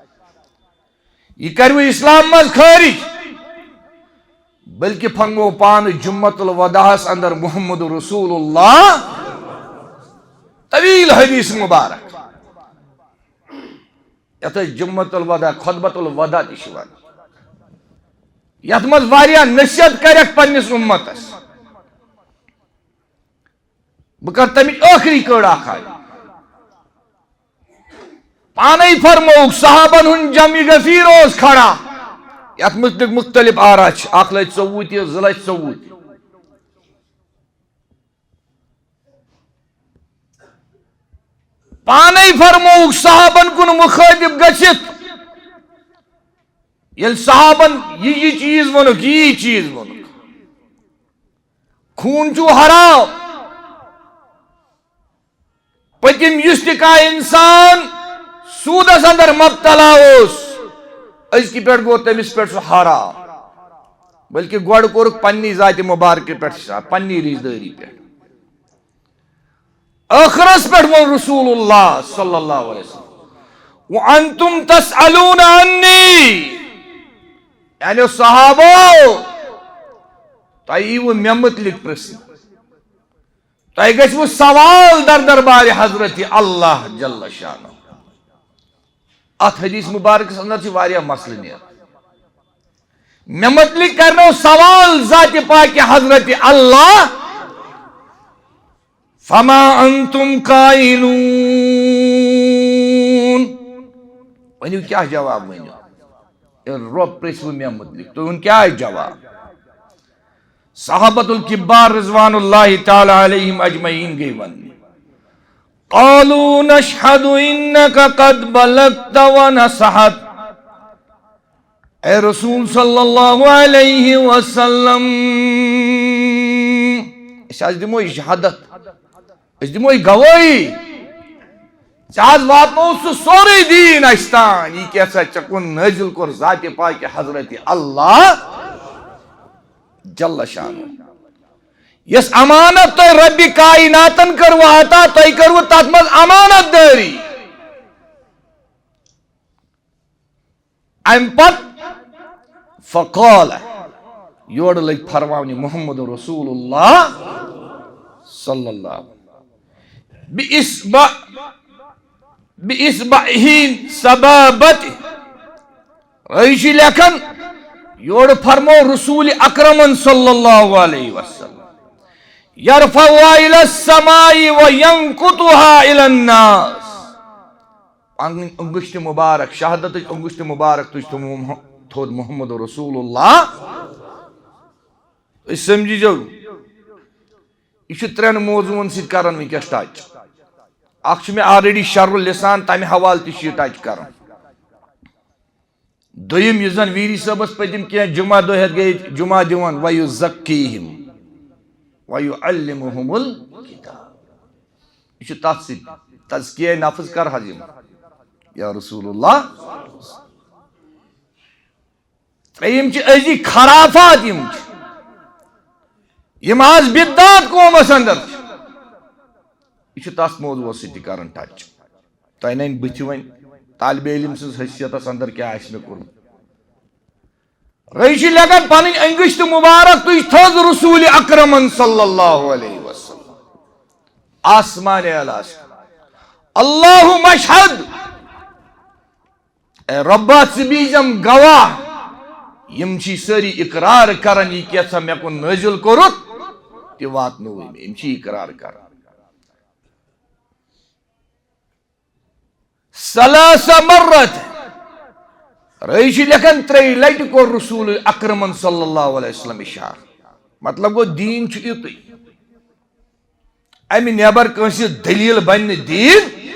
یہِ کرِ وۄنۍ اسلام منٛز خٲرج، بلکہِ فرموو پانہٕ جمعۃ الوداعس اندر محمد رسول اللہ، طویل حدیث مبارک۔ یتھ أسۍ جمعۃ الوداع، خطبۃ الوداع تہِ چھِ ونان، یتھ منٛز واریاہ نصیحت کرکھ پننِس امتس۔ بہٕ کرٕ تمِچ ٲخری کٔڑ اکھ آیت۔ پانے فرمووُکھ، صحابن ہُنٛد جمع غفیر اوس کھڑا، یتھ متعلق مختلف آرا چھِ، اکھ لچھ ژوٚوُہ تہِ، زٕ لچھ ژوٚوُہ تہِ۔ پانے فرمووُکھ صحابن کُن مخٲطب گٔژھِتھ، ییٚلہِ صحابن یہِ یہِ چیٖز ووٚنُکھ، یہِ یہِ چیٖز ووٚنُکھ، خوٗن چھُ حرام، پٔتِم یُس تہِ کانٛہہ اِنسان سوٗدس اندر مبتلا اوس، أزکہِ پٮ۪ٹھ گوٚو تٔمِس پٮ۪ٹھ سُہ حرام، بلکہِ گۄڈٕ کوٚرُکھ پننی ذاتِ مبارکہِ پٮ۪ٹھ حساب، پننی رِشتہٕ دٲری پٮ۪ٹھ۔ ٲخرس پٮ۪ٹھ ووٚن رسول اللہ صلی اللہ علیہ وسلم، "وَأَنْتُمْ تَسْأَلُونَ عَنِّي"، یعنی صحابو، تۄہہِ یِیوٕ مےٚ مُتعلق پرژھنہٕ، تۄہہِ گژھِوٕ سوال در دربارِ حضرت اللہ جل شانہ۔ اتھ حدیث مبارکس اندر چھِ واریاہ مسلہٕ نیران۔ مےٚ مُتعلق کرنو سوال ذاتِ پاکہِ حضرت اللہ، فما انتم قائلون، ؤنِو کیٛاہ جواب ؤنِو؟ ییٚلہِ رۄب پرژھِ وۄنۍ مےٚ مُتعلق، تُہۍ ؤنِو کیٛاہ آسہِ جواب؟ صحابت الکبار رضوان اللہ تعالی علیہم اجمعین گٔے وننہِ، قالوا نشهد انك قد بلغت ونصحت۔ اے رسول صلی اللہ علیہ وسلم، أسۍ حظ دِمو یہِ شہادت، أسۍ دِمو یہِ گوٲہی، ژےٚ حظ واتنوو سُہ سورُے دیٖن اَسہِ تام، یہِ کیٛاہ سا ژےٚ کُن نٲزِل کوٚر ذاتِ پاکہِ حضرت اللہ جل شانہ۔ یۄس امانت تۄہہِ ربِ کائناتن کٔروٕ عطا، تۄہہِ کٔروٕ تتھ منٛز امانت دٲری۔ امہِ پتہٕ فقال، یورٕ لٔگۍ فرماونہِ محمد رسول اللہ صلی اللہ علیہ وسلم، بإصبع-، بإصبعه السبابة۔ رٲوی چھِ لیکھان، یورٕ فرموو رسول اکرمن صلی اللہ علیہ وسلم، یرفعها الی السماء و ینکتها الی الناس۔ پنٕنۍ انگشت مبارک، شہادتٕچ انگشت مبارک تُج تھوٚو مح-، تھوٚد محمد رسول اللہ۔ أسۍ سمجھِو، یہِ چھُ ترٛٮ۪ن موضوعن سۭتۍ کران وٕنکیٚس ٹچ۔ اکھ چھُ مےٚ already شرح اللسان، تمہِ حوالہٕ تہِ چھُ یہِ ٹچ کران۔ دوٚیِم، یُس زن ویری صٲبس پٔتِم کینٛہہ جمعہ دۄہ ہٮ۪تھ گٔے جمعہ دِوان، وَیُزَکِّیہِم وَیُعَلِّمُہُمُ الْکِتاب۔ یہِ چھُ تَتھ سۭتۍ، تزکیہ نفس کر حظ یِم، یا رسول اللہ۔ ترٛیٚیِم چھِ أزِکۍ خرافات، یِم چھِ، یِم آز بدعات قومس اندر چھِ۔ یہِ چھُ تَتھ موضوعس سۭتۍ تہِ کران ٹچ۔ تۄہہِ نَنہِ بٕتھِ وۄنۍ طالبِ علم سٕنٛز حیثیتس اندر کیٛاہ آسہِ مےٚ کوٚرمُت۔ رٔے چھِ لیکھان پنٕنۍ انگشت مبارک تُج تھوٚد رسول اکرمن صلی اللہ علیہ وسلم۔ آسمان اعلیٰ۔ اللہ مشہد، اے رۄبا، ژٕ بیٖزٮ۪م گواہ، یِم چھِ سٲری اقرار کران، یہِ کینٛژھا مےٚ کُن نٲزِل کوٚرُتھ، تہِ واتنووُے مےٚ۔ یِم چھِ اقرار کران۔ ثلاث مرات۔ رٔے چھِ لیکھان، ترٛیٚیہِ لٹہِ کوٚر رسول اکرمن صلی اللہ علیہ وسلم اشارٕ۔ مطلب گوٚو، دیٖن چھُ یُتُے۔ امہِ نٮ۪بر کٲنٛسہِ دٔلیٖل بنہِ نہٕ دیٖن۔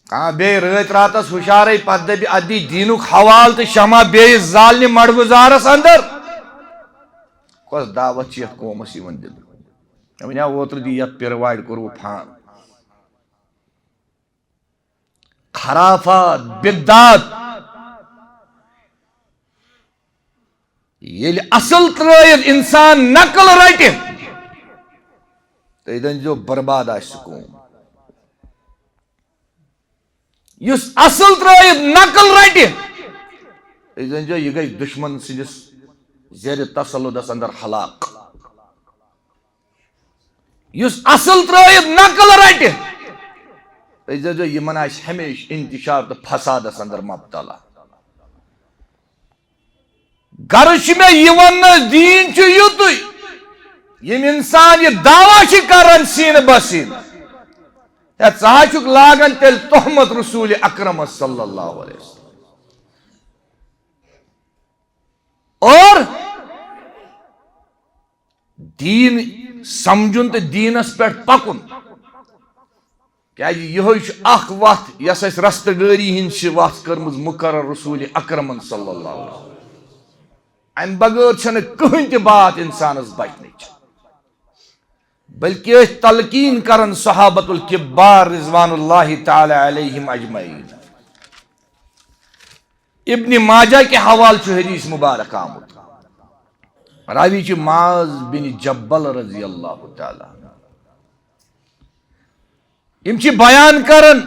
کانٛہہ بیٚیہِ رٲتۍ راتس ہُشارے، پتہٕ دپہِ، اتھ دی دیٖنُک حوالہٕ تہٕ شمع بیٚیِس زالنہِ مڑگُزارس اندر۔ کۄس دعوت چھِ یتھ قومس یِوان دِنہٕ؟ مےٚ ونیٛاو اوترٕ، دی یتھ پِرٕ وارِ کوٚروٕ فان۔ خرافات، بدعات۔ ییٚلہِ اصل ترٲیِتھ انسان نقل رٹہِ، تُہۍ دٔنۍزیو برباد آسہِ سُہ قوم۔ یُس اصل ترٲیِتھ نقل رٹہِ، تُہۍ دٔنۍزیو یہِ گژھِ دشمن سٕنٛدِس زیر تسلطس اندر ہلاک۔ یُس اصل ترٲیِتھ نقل رٹہِ، أسۍ دٔپۍزیو، یِمن آسہِ ہمیشہِ انتشار تہٕ فسادس اندر مبتلا۔ غرض چھُ مےٚ یہِ وننس، دیٖن چھُ یُتُے، یِم انسان یہِ دعویٰ چھِ کران سیٖنہٕ بہ سیٖنہٕ، ہے، ژٕ ہا چھُکھ لاگان تیٚلہِ تہمت رسول اکرمس صلی اللہ علیہ وسلم۔ اور دیٖن سمجھُن تہٕ دیٖنس پٮ۪ٹھ پکُن۔ کیازِ یِہوٚے چھُ اکھ وتھ یۄس اَسہِ رستہٕ گٲری ہِنٛز چھِ وتھ کٔرمٕژ مُقرر رسول اکرمن صلی اللہ علیہ وسلم۔ امہِ بغٲر چھنہٕ کٕہٕنۍ تہِ باتھ انسانس بچنٕچ، بلکہ أسۍ تلقین کران صحابت الکبار رضوان اللہ تعالی علیہم اجمعین۔ ابن ماجہ کہِ حوالہٕ چھُ حدیث مبارک آمُت۔ راوی چھُ معاذ بن جبل رضی اللہ تعالی عنہ۔ یِم چھِ بیان کران،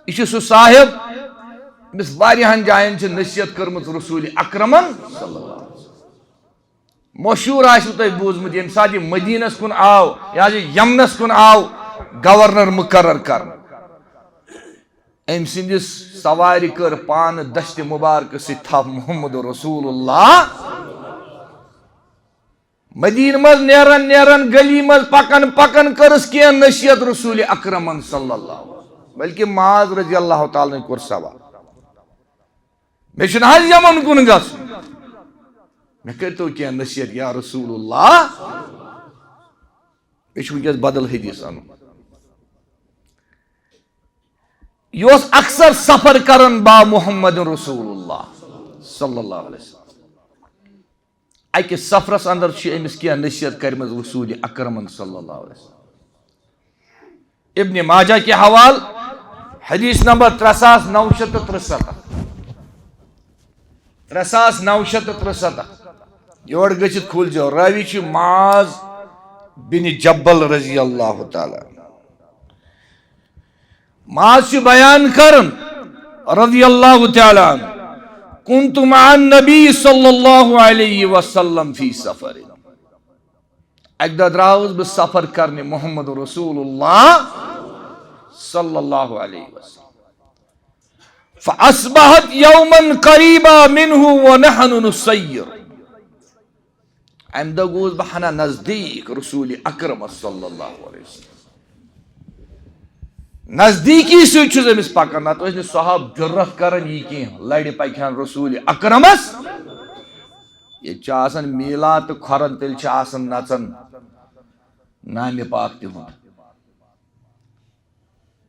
یہِ چھُ سُہ صاحب، أمِس واریاہن جاین چھِ نصیحت کٔرمٕژ رسول اکرمن صلی اللہ علیہ وسلم۔ مشہوٗر آسِوٕ تۄہہِ بوٗزمُت، ییٚمہِ ساتہٕ یہِ مدیٖنس کُن آو، یہِ حظ یہِ یمنس کُن آو گورنر مُقرر کرنہٕ، أمۍ سٕنٛدِس سوارِ کٔر پانہٕ دستِ مبارکہٕ سۭتۍ تھپھ محمد رسول اللہ۔ مدیٖنہٕ منٛز نیران نیران، گلی منٛز پکان پکان کٔرٕس کینٛہہ نصیحت رسول اکرمن صلی اللہ علیہ وسلم، بلکہ معاذ رضی اللہ تعالیٰ عنہ کوٚر سوال، مےٚ چھُنہٕ حظ یمن کُن گژھُن، مےٚ کٔرۍتو کینٛہہ نصیحت یا رسول اللہ۔ مےٚ چھُ وٕنکیٚس بدل حدیث انُن۔ یہِ اوس اکثر سفر کران با محمد رسول اللہ صلی اللہ علیہ وسلم۔ اکہِ سفرس اندر چھِ أمِس کینٛہہ نصیحت کٔرمٕژ رسول اکرمن صلی اللہ علیہ وسلم۔ ابن ماجہ کہِ حوالہٕ حدیث نمبر ترٛےٚ ساس نو شیٚتھ تہٕ ترٛسَتتھ۔ ترٛےٚ ساس نو شیٚتھ تہٕ ترٛسَتتھ۔ یور گٔژھِتھ کھوٗلزیو، راوی چھُ معاذ بن جبل رضی اللہ تعالیٰ عنہ۔ معاذ چھُ بیان کران رضی اللہ تعالیٰ عنہ، "كنت مع النبي صلى الله عليه وسلم في سفر"۔ اکہِ دۄہ درٛاوُس بہٕ سفر کرنہِ محمد رسول اللہ صلی اللہ علیہ وسلم۔ فأصبحت يوما قريبا منه ونحن نسير۔ امہِ دۄہ گوس بہٕ ہنا نزدیٖک رسول اکرمس صلی اللہ علیہ وسلم۔ نزدیٖکی سۭتۍ چھُس أمِس پکان، نتہٕ ٲسۍ نہٕ صحابہٕ جُرت کران یہِ کینٛہہ، لرِ پکہِ ہن رسول اکرمس۔ ییٚتہِ چھُ آسان میٖلاد تہٕ کھۄرن تیٚلہِ چھِ آسان نژان نامہِ پاک تِہُنٛد۔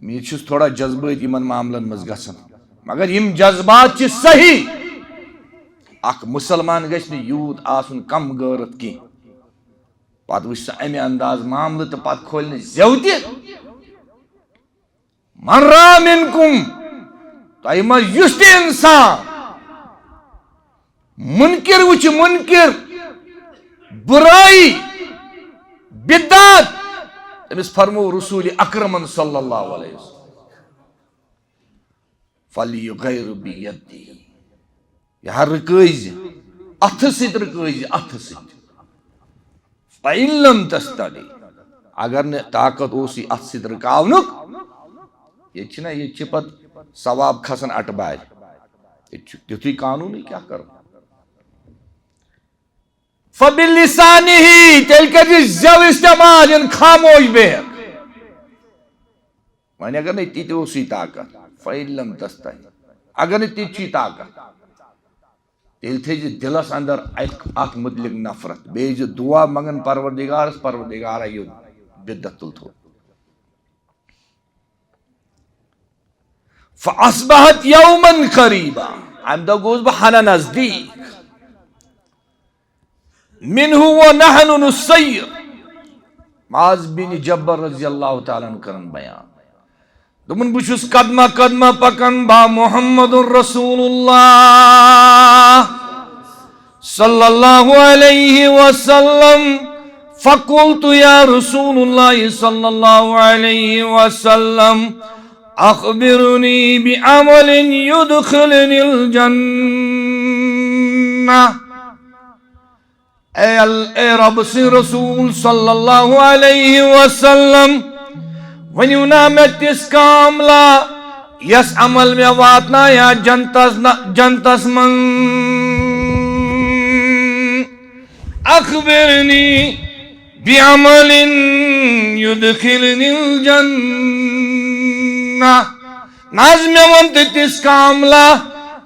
مےٚ چھُس تھوڑا جذبٲتی یِمن معاملن منٛز گژھان، مگر یِم جذبات چھِ صحیح۔ اکھ مُسلمان گژھِ نہٕ یوٗت آسُن کم غٲرت کینٛہہ۔ پتہٕ وٕچھ سُہ امہِ انداز معاملہٕ تہٕ پتہٕ کھولہِ نہٕ زٮ۪و تہِ۔ من را منکم، تۄہہِ منٛز یُس تہِ انسان منکر وٕچھِ، منکر، بُرٲیی، بدعت، أمِس فرموو رسول اکرمن صلی اللہ علیہ وسلم، فلیغیر بیدہ، یہِ ہا رُکٲوزِ، اَتھٕ سۭتۍ رُکٲوزِ، اَتھٕ سۭتۍ۔ فَإِن لَمْ تَسْتَطِعْ، اگر نہٕ طاقت اوسُے اَتھٕ سۭتۍ رُکاونُک، ییٚتہِ چھِنہ، ییٚتہِ چھِ پَتہٕ ثواب کھسان اَٹہٕ بارِ، ییٚتہِ چھُ تیُتھُے قانوٗنٕے، کیٛاہ کَرو؟ فَبِلِسَانِهِ، تیٚلہِ کٔرۍزِ زٮ۪و استعمال، یِن خاموش بِہِتھ۔ وۄنۍ اگر نہٕ تہِ تہِ اوسُے طاقت، فَإِن لَمْ تَسْتَطِعْ، اگر نہٕ تہِ تہِ چھُے طاقت، تیٚلہِ تھٲیزِ دِلس اندر اَتھ، اَتھ مُتعلق نفرت، بیٚیہِ زِ دُعا منٛگن پروردگارس، پروردگارا، یہِ بدعت تُل تھوٚد۔ فَأَصْبَحَتْ يَوْمًا قَرِيبًا، امہِ دۄہ گوس بہٕ ہنا نزدیٖک۔ مِنْهُ وَنَحْنُ نُسَیِّرُ۔ معاذ بن جبل رضی اللہ تعالیٰ عنہ کرن بیان۔ دوٚپُن، بہٕ چھُس قدمہ قدمہ پکان با محمد رسول اللہ صلی اللہ علیہ وسلم۔ فقلت یا رسول اللہ صلی اللہ علیہ وسلم، اخبرنی بعمل یدخلنی الجنہ۔ اے ال-، اے رب سٕنٛدۍ رسول صلی اللہ علیہ وسلم، ؤنِو نا مےٚ تِژھ کانٛہہ عملا یۄس عمل مےٚ واتنایا جنتس ن-، جنتس منٛز۔ اخبرنی بعمل یدخلنی الجنہ۔ نہ حظ، مےٚ وَن تہٕ تِژھ کانٛہہ عملا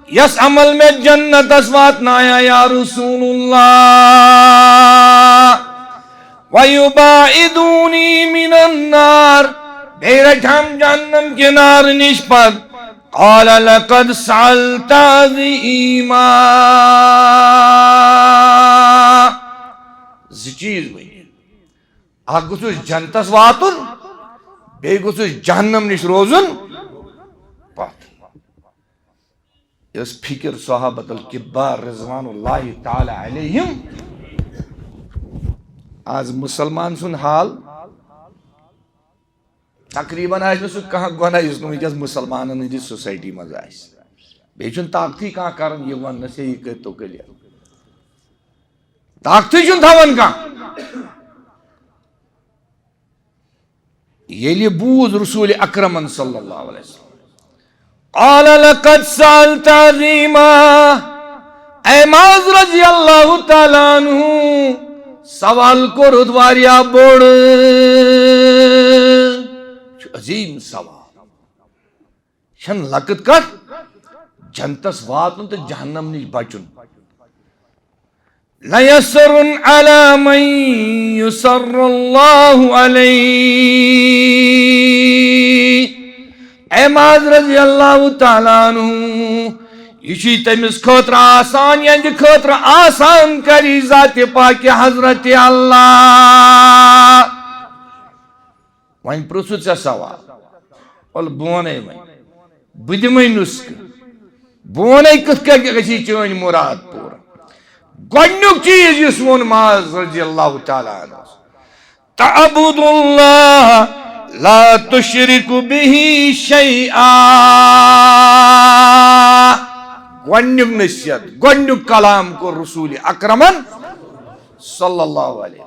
یۄس عمل مےٚ جنتس واتنایا یا رسول اللہ۔ ویباعدونی من النار، بیٚیہِ رٹہم جہنم کہِ نارٕ نِش پتھ۔ قال لقد سألت عظیما۔ زٕ چیٖز ؤنِتھ۔ اکھ گوٚژھُس جنتس واتُن، بیٚیہِ گوٚژھُس جہنم نِش روزُن پتھ۔ یۄس فکر صحابت الکبار رضوان اللہ تعالی علیہم۔ آز مسلمان سُنٛد حال، تقریباً آسہِ نہٕ سُہ کانٛہہ گۄناہ یُس نہٕ وٕنکیٚس مسلمانن ہٕنٛدِ سوسایٹی منٛز آسہِ۔ بیٚیہِ چھُنہٕ طاقتٕے کانٛہہ کران یہِ وننس، ہے، یہِ کٔرۍ تو clear۔ طاقتٕے چھُنہٕ تھاوان کانٛہہ۔ ییٚلہِ بوٗز رسول اکرمن صلی اللہ علیہ وسلم، قال لقد سألت عظیما، اے معاذ رضی اللہ تعالیٰ عنہ، سوال کوٚرُتھ واریاہ بوٚڑ۔ چھُ عظیٖم سوال۔ چھَنہٕ لۄکٕٹ کتھ جنتس واتُن تہٕ جہنم نِش بچُن۔ لیسر علی من یسر اللہ علیہ۔ اے معاذ رضی اللہ تعالیٰ عنہ، یہِ چھُے تٔمِس خٲطرٕ آسان، یِہنٛدِ خٲطرٕ آسان کری ذاتِ پاکِ حضرت اللہ۔ وۄنۍ پرٛژھُتھ ژےٚ سوال، وَلہٕ بہٕ وَنَے وۄنۍ، بہٕ دِمَے نُسخہٕ، بہٕ وَنَے کِتھ کٔنۍ گژھی چٲنۍ مُراد پوٗرٕ۔ گۄڈٕنیُک چیٖز یُس ووٚن معاذ رضی اللہ تعالیٰ عنہ، تعبد اللہ لا تشرک بہ شیئا۔ گۄڈٕنیُک نصیحت، گۄڈٕنیُک کلام کوٚر رسول اکرمن صلی اللہ علیہ۔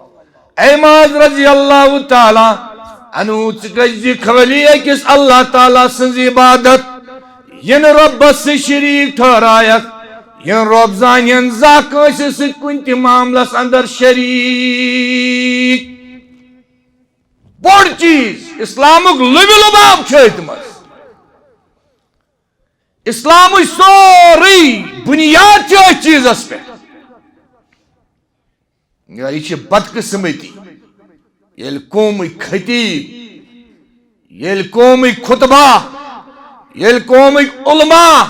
اے معاذ رضی اللہ تعالیٰ عنہ، ژٕ گژھِ خٲلی أکِس اللہ تعالیٰ سٕنٛز عبادت، یہِ نہٕ رۄبس سۭتۍ شریٖک ٹھہرایکھ، یِن رۄب زانہِ ہن زانٛہہ کٲنٛسہِ سۭتۍ کُنہِ تہِ معاملس اندر شریٖک۔ بوٚڑ چیٖز، اسلامُک لُبہِ لُباب چھُ أتھۍ منٛز۔ اسلامٕچ سورُے بُنیاد چھِ أتھۍ چیٖزس پٮ۪ٹھ۔ مگر یہِ چھِ بدقسمتی، ییٚلہِ قومٕکۍ خطیب، ییٚلہِ قومٕکۍ خطبہ، ییٚلہِ قومٕکۍ علماء،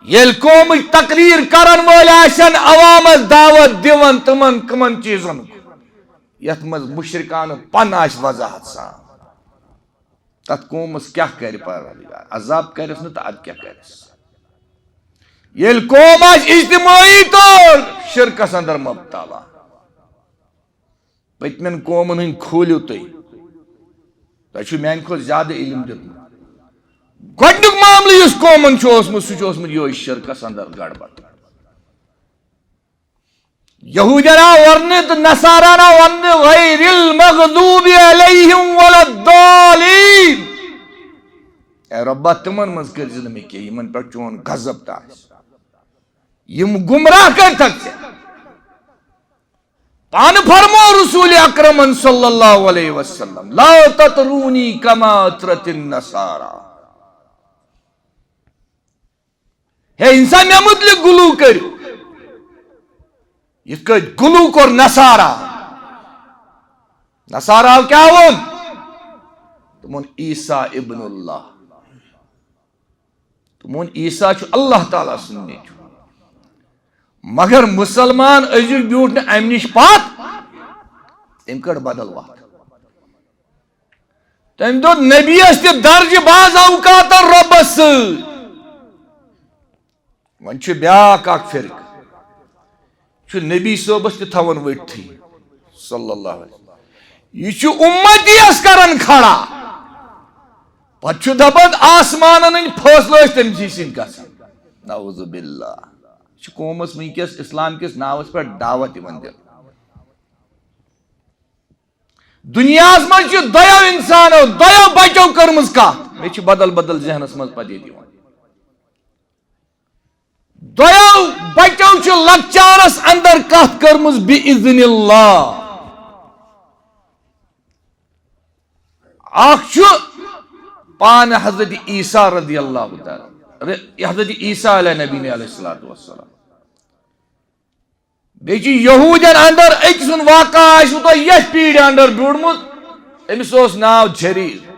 ییٚلہِ قومٕکۍ تقریر کرن وٲلۍ آسن عوامس دعوت دِوان تِمن کٕمن چیٖزن، یتھ منٛز مشرکانہٕ پن آسہِ وضاحت سان۔ تتھ قومس کیٛاہ کرِ پروردگار؟ عذاب کرٮ۪س نہٕ تہٕ ادٕ کیٛاہ کرٮ۪س؟ ییٚلہِ قوم آسہِ اجتماعی طور شرکس اندر مبتلا، پٔتمٮ۪ن قومن ہٕنٛدۍ کھوٗلِو تُہۍ، تۄہہِ چھُ میانہِ کھۄتہٕ زیادٕ علم دیُتمُت۔ گۄڈنیُک معاملہٕ یُس قومن چھُ اوسمُت، سُہ چھُ اوسمُت یِہوٚے شرکس اندر گڑبڑ۔ یہودٮ۪ن آو وننہٕ تہٕ نصاران آو وننہٕ، "غیر المغضوب علیہم ولا الضالین"۔ اے رۄبا، تِمن منٛز کٔرۍ زِ نہٕ مےٚ کینٛہہ، یِمن پٮ۪ٹھ چون غضب تہِ آسہِ۔ یِم گمراہ کٔرۍ تھکھ ژےٚ۔ پانہٕ فرمو رسول اکرمن صلی اللہ علیہ وسلم، "لا تطرونی کما اطرت النصارى"۔ ہے انسان، مےٚ متعلق گلو کٔرِو، یِتھ کٲٹھۍ گلو کوٚر نصارا۔ نصارا کیٛاہ ووٚن؟ تِمن عیسیٰ ابن اللہ۔ تِمن عیسیٰ چھُ اللہ تعالیٰ سُنٛد نیٚچُو۔ مگر مسلمان أزیُک بیوٗٹھ نہٕ اَمہِ نِش پتھ، تٔمۍ کٔڑ بدل وَتھ۔ تٔمۍ دیُت نبیَس تہِ درجہٕ بعض اوقاتن رۄبَس سۭتۍ۔ وۄنۍ چھُ بیٛاکھ اکھ فرقہٕ، چھُ نبی صٲبَس تہِ تھاوان ؤٹتھٕے، صلی اللہ علیہ وسلم۔ یہِ چھُ اُمتی یَس کران کھڑا۔ پتہٕ چھُ دپان آسمانن ہٕنٛدۍ فٲصلہٕ ٲسۍ تٔمۍ سٕے سۭتۍ گژھان۔ نعوذ باللہ۔ یہِ چھُ قومس وٕنکیٚس اسلام کِس ناوس پٮ۪ٹھ دعوت یِوان دِنہٕ۔ دُنیاہَس منٛز چھِ دۄیو اِنسانو، دۄیو بَچو کٔرمٕژ کَتھ۔ مےٚ چھِ بدل بدل ذہنَس منٛز پَتہٕ ییٚتہِ یِوان۔ دۄیو بَچو چھِ لۄکچارَس اندر کَتھ کٔرمٕژ بِإِذْنِ اللَّهِ۔ اَکھ چھُ پانہٕ حضرت عیسیٰ رضی اللہ تعالیٰ، حضرت عیسیٰ علیہ نبینا علیہ الصلوۃ والسلام۔ بیٚیہِ چھُ یہوٗدٮ۪ن اندر أکۍ سُنٛد واقعہ آسِوٕ تۄہہِ یَتھ پیٖرِ اندر بیوٗٹھمُت۔ أمِس اوس ناو جریٖر۔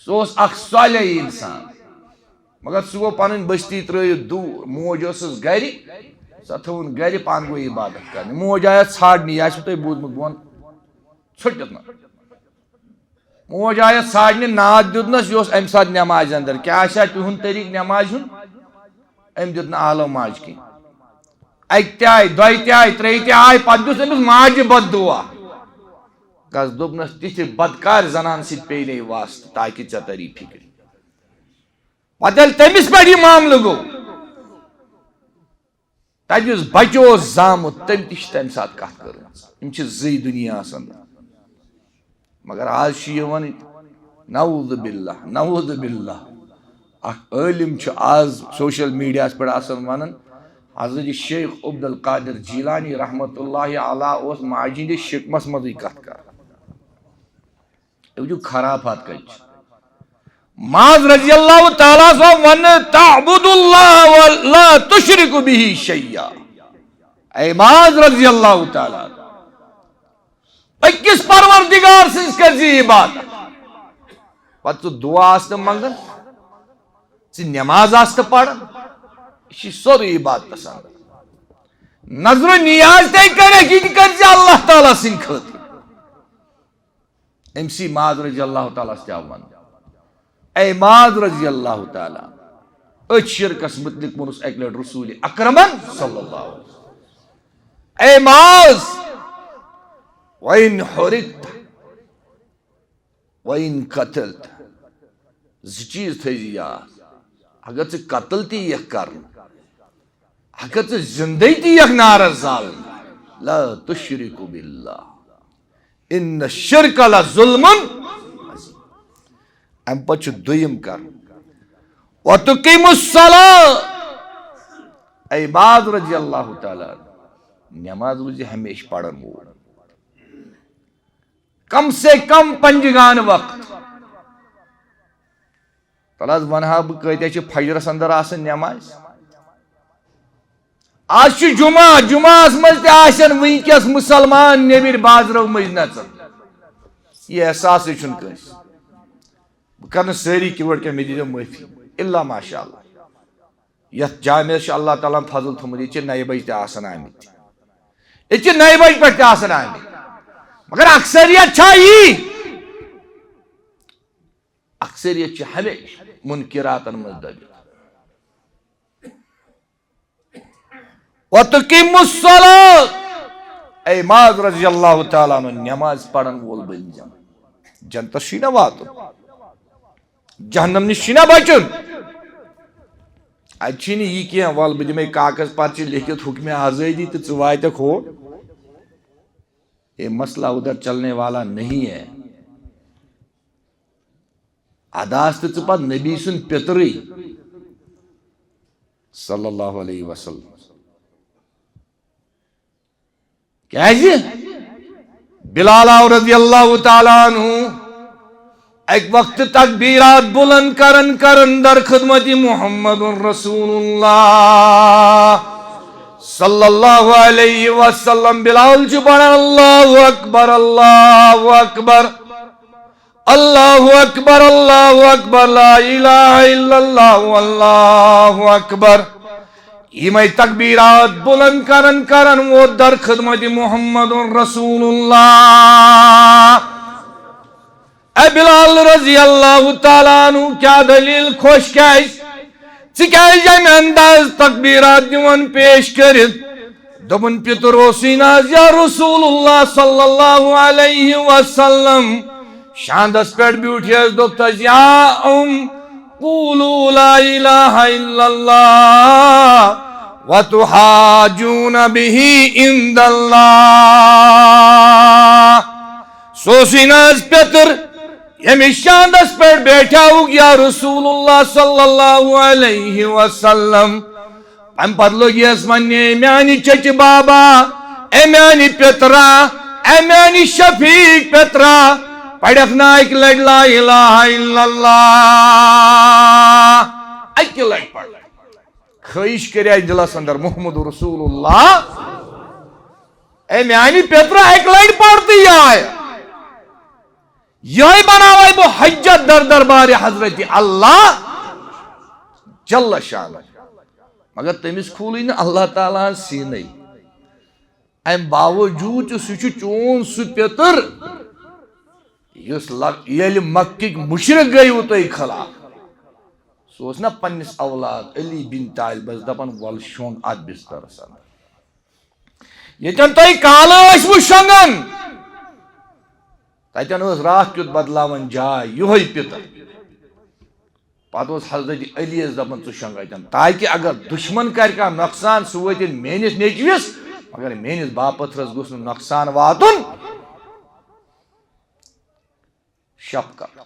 سُہ اوس اکھ صالح اِنسان، مگر سُہ گوٚو پنٕنۍ بستی ترٲوِتھ دوٗر۔ موج ٲسٕس گرِ، سۄ تھٲوٕن گرِ، پانہٕ گوٚو عبادت کرنہِ۔ موج آیس ژھانڈنہِ، یہِ آسِوٕ تۄہہِ بوٗزمُت، بہٕ وَنہٕ ژھٔٹِتھ نہٕ۔ موج آیس ژھانڈنہِ، ناد دیُتنس، یہِ اوس امہِ ساتہٕ نٮ۪مازِ اندر۔ کیٛاہ آسہِ ہا تِہُنٛد طریٖقہٕ نٮ۪مازِ ہُنٛد؟ أمۍ دیُت نہٕ آلو ماجہِ کِنۍ۔ اکہِ تہِ آیہِ، دۄیہِ تہِ آیہِ، ترٛیٚیہِ تہِ آیہِ، پتہٕ دیُت أمِس ماجہِ بد دُعا۔ کس دوٚپنس، تِتھِ بدکارِ زنانہِ سۭتۍ پیٚیہِ نہٕ یہِ واسطہٕ، تاکہِ ژےٚ تری فِکرِ۔ پتہٕ ییٚلہِ تٔمِس پٮ۪ٹھ یہِ معاملہٕ گوٚو، تَتہِ یُس بَچہٕ اوس زامُت، تٔمۍ تہِ چھِ تَمہِ ساتہٕ کَتھ کٔرمٕژ۔ یِم چھِ زٕے دُنیاہَس اَندَر۔ مگر آز چھُ یِوان یہِ، نعوذ باللہ، نعوذ باللہ۔ اَکھ عٲلِم چھُ آز سوشل میڈیاہَس پٮ۪ٹھ آسان وَنان، حضرت شیخ عبد القادر جیلانی رحمتہ اللہ علیہ اوس ماجہِ ہِنٛدِس شِکمَس منٛزٕے کَتھ کَران۔ یہِ وٕچھِو خرافات کَتہِ چھِ۔ معاذ رضی اللہ تعالیٰ ہَس آو وَننہٕ، "تعبد اللہ ولا تشرک بہ شیئا۔" اے معاذ رضی اللہ تعالیٰ، أکِس پروردگار سٕنٛز کٔرۍ زِ عبادت۔ پتہٕ ژٕ دُعا آس تہٕ منٛگان، ژٕ نٮ۪ماز آس تہٕ پران، یہِ چھِ سورُے عبادتس اندر۔ نظر و نیاز تہِ کٔرِتھ، یہِ تہِ کٔرۍ زِ اللہ تعالیٰ سٕنٛدِ خٲطرٕ۔ أمۍ سی معاذ رضی اللہ تعالیٰ ہَس تہِ آو وَننہٕ، اے معاذ رضی اللہ تعالیٰ، أتھۍ شرکس متعلق ووٚنُس اَکہِ لٹہِ رسول اکرمن صلی اللہ علیہ وسلم، اے معاذ، وَإِنْ حُرِقْتَ وَإِنْ قُتِلْتَ، زٕ چیٖز تھٲیزِ یاد۔ اگر ژٕ قتل تہِ یِکھ کرنہٕ، اگر ژٕ زندے تہِ یِکھ نارس زالنہٕ، لا تشرک باللہ، ان الشرک لظلم عظیم۔ امہِ پتہٕ چھُ دوٚیِم کرُن، وَتُقِیمُ الصَّلَاةَ، اے معاذ رضی اللہ تعالیٰ عنہ، نماز روزِ ہمیشہ پرن وول۔ کم سے کم پنجگان وقت۔ تَلہٕ حظ وَنہٕ ہا بہٕ کۭتیاہ چھِ فجرس اندر آسان نماز۔ آز چھُ جمعہ، جمعہس منٛز تہِ آسن وٕنکیٚس مسلمان نیٚبٕرۍ بازرو مٔنٛزۍ نژان۔ یہِ احساسٕے چھُنہٕ کٲنٛسہِ۔ بہٕ کرٕ نہٕ سٲری کِوٲڑ کینٛہہ، مےٚ دیٖزیو معٲفی۔ الا ماشاء اللہ۔ یتھ جامعس چھُ اللہ تعالیٰ ہن فضل تھوٚمُت، ییٚتہِ چھِ نَیہِ بجہِ تہِ آسان آمٕتۍ۔ ییٚتہِ چھِ نَیہِ بجہِ پٮ۪ٹھ تہِ آسان آمٕتۍ۔ مگر اکثریت چھا یی؟ اکثریت چھِ ہمیشہ منکراتن منٛز دٔبِتھ۔ وَتُقِیمُ الصَّلَاةَ۔ اے معاذ رضی اللہ تعالیٰ عنہ، نماز پرن وول بٔنزٮ۪م۔ جنتس چھُے نہ واتُن، جہنم نِش چھُے نہ بچُن۔ اتہِ چھُے نہٕ یہِ کینٛہہ، وَلہٕ بہٕ دِمے کاغذ پرچہِ لیکھِتھ حُکمِ آزٲدی تہٕ ژٕ واتکھ ہور۔ یہ مسئلہ ادھر چلنے والا نہیں ہے۔ ادا آس تہٕ ژٕ پتہٕ نبی سُنٛد پیٚترٕے صلی اللہ علیہ وسلم۔ کیازِ؟ بلال آو رضی اللہ تعالیٰ عنہ اکہِ وقتہٕ تکبیرات بلند کران کران در خدمت محمد رسول اللہ صلی اللہ علیہ وسلم۔ بلال چھُ پران، اللہ اکبر، اللہ اکبر، اللہ اکبر، اللہ اکبر، لا الہ الا اللہ، اللہ اکبر۔ یِمے تکبیرات بلند کران کران ووت در خدمت محمد رسول اللہ۔ اے بلال رضی اللہ تعالیٰ عنہ، کیا دلیل، خوش کیازِ؟ ژٕ کیازِ امہِ انداز تکبیرات دِوان پیش کٔرِتھ؟ دوٚپُن، پیٚتُر اوسُے نہ حظ یا رسول اللہ صلی اللہ علیہ وسلم۔ شاندس پٮ۪ٹھ بیوٗٹھ حظ، دوٚپ تس، یا ام، قولوا لا الہ الا اللہ وتحاجون بہ عند اللہ۔ سُہ اوسُے نہ حظ پیٚتُر، ییٚمِس شاندس پٮ۪ٹھ بیٹھاوُکھ یا رسول اللہ صلی اللہ علیہ وسلم۔ امہِ پتہٕ لوٚگ یس وننہِ، اے میانہِ چچہِ بابا، اے میانہِ پیٚترا، اے میانہِ شفیق پیٚترا، پرکھ نا اکہِ لٹہِ لا الہ الا اللہ۔ اکہِ لٹہِ پرکھ۔ خٲہِش کریے دِلس اندر، محمد رسول اللہ۔ اے میانہِ پیٚترا، اکہِ لٹہِ پرتٕے یاد۔ یہے بناوے بہٕ حجت در دربارِ حضرت اللہ جل شانہ۔ مگر تٔمِس کھوٗلٕے نہٕ اللہ تعالیٰ ہن سیٖنٕے۔ امہِ باوجوٗد تہِ سُہ چھُ چون سُہ پیٚتُر، یُس لگ-، ییٚلہِ مکٕکۍ مُشرِک گٔیوٕ تۄہہِ خلاف، سُہ اوس نہ پننِس اولاد علی بن طالبس دپان، ول شۄنٛگ اتھ بسترس اندر۔ ییٚتٮ۪ن تۄہہِ کالہٕ ٲسوٕ شۄنٛگان، تتٮ۪ن ٲس راتھ کیُتھ بدلاوان جاے یِہوٚے پیٚتُر۔ پتہٕ اوس حضرت علی یس دپان، ژٕ شۄنٛگ اتٮ۪ن، تاکہِ اگر دشمن کرِ کانٛہہ نۄقصان، سُہ وٲتِن میٲنِس نیٚچوِس، مگر میٲنِس باپتھرس گوٚژھ نہٕ نۄقصان واتُن۔ شفقت۔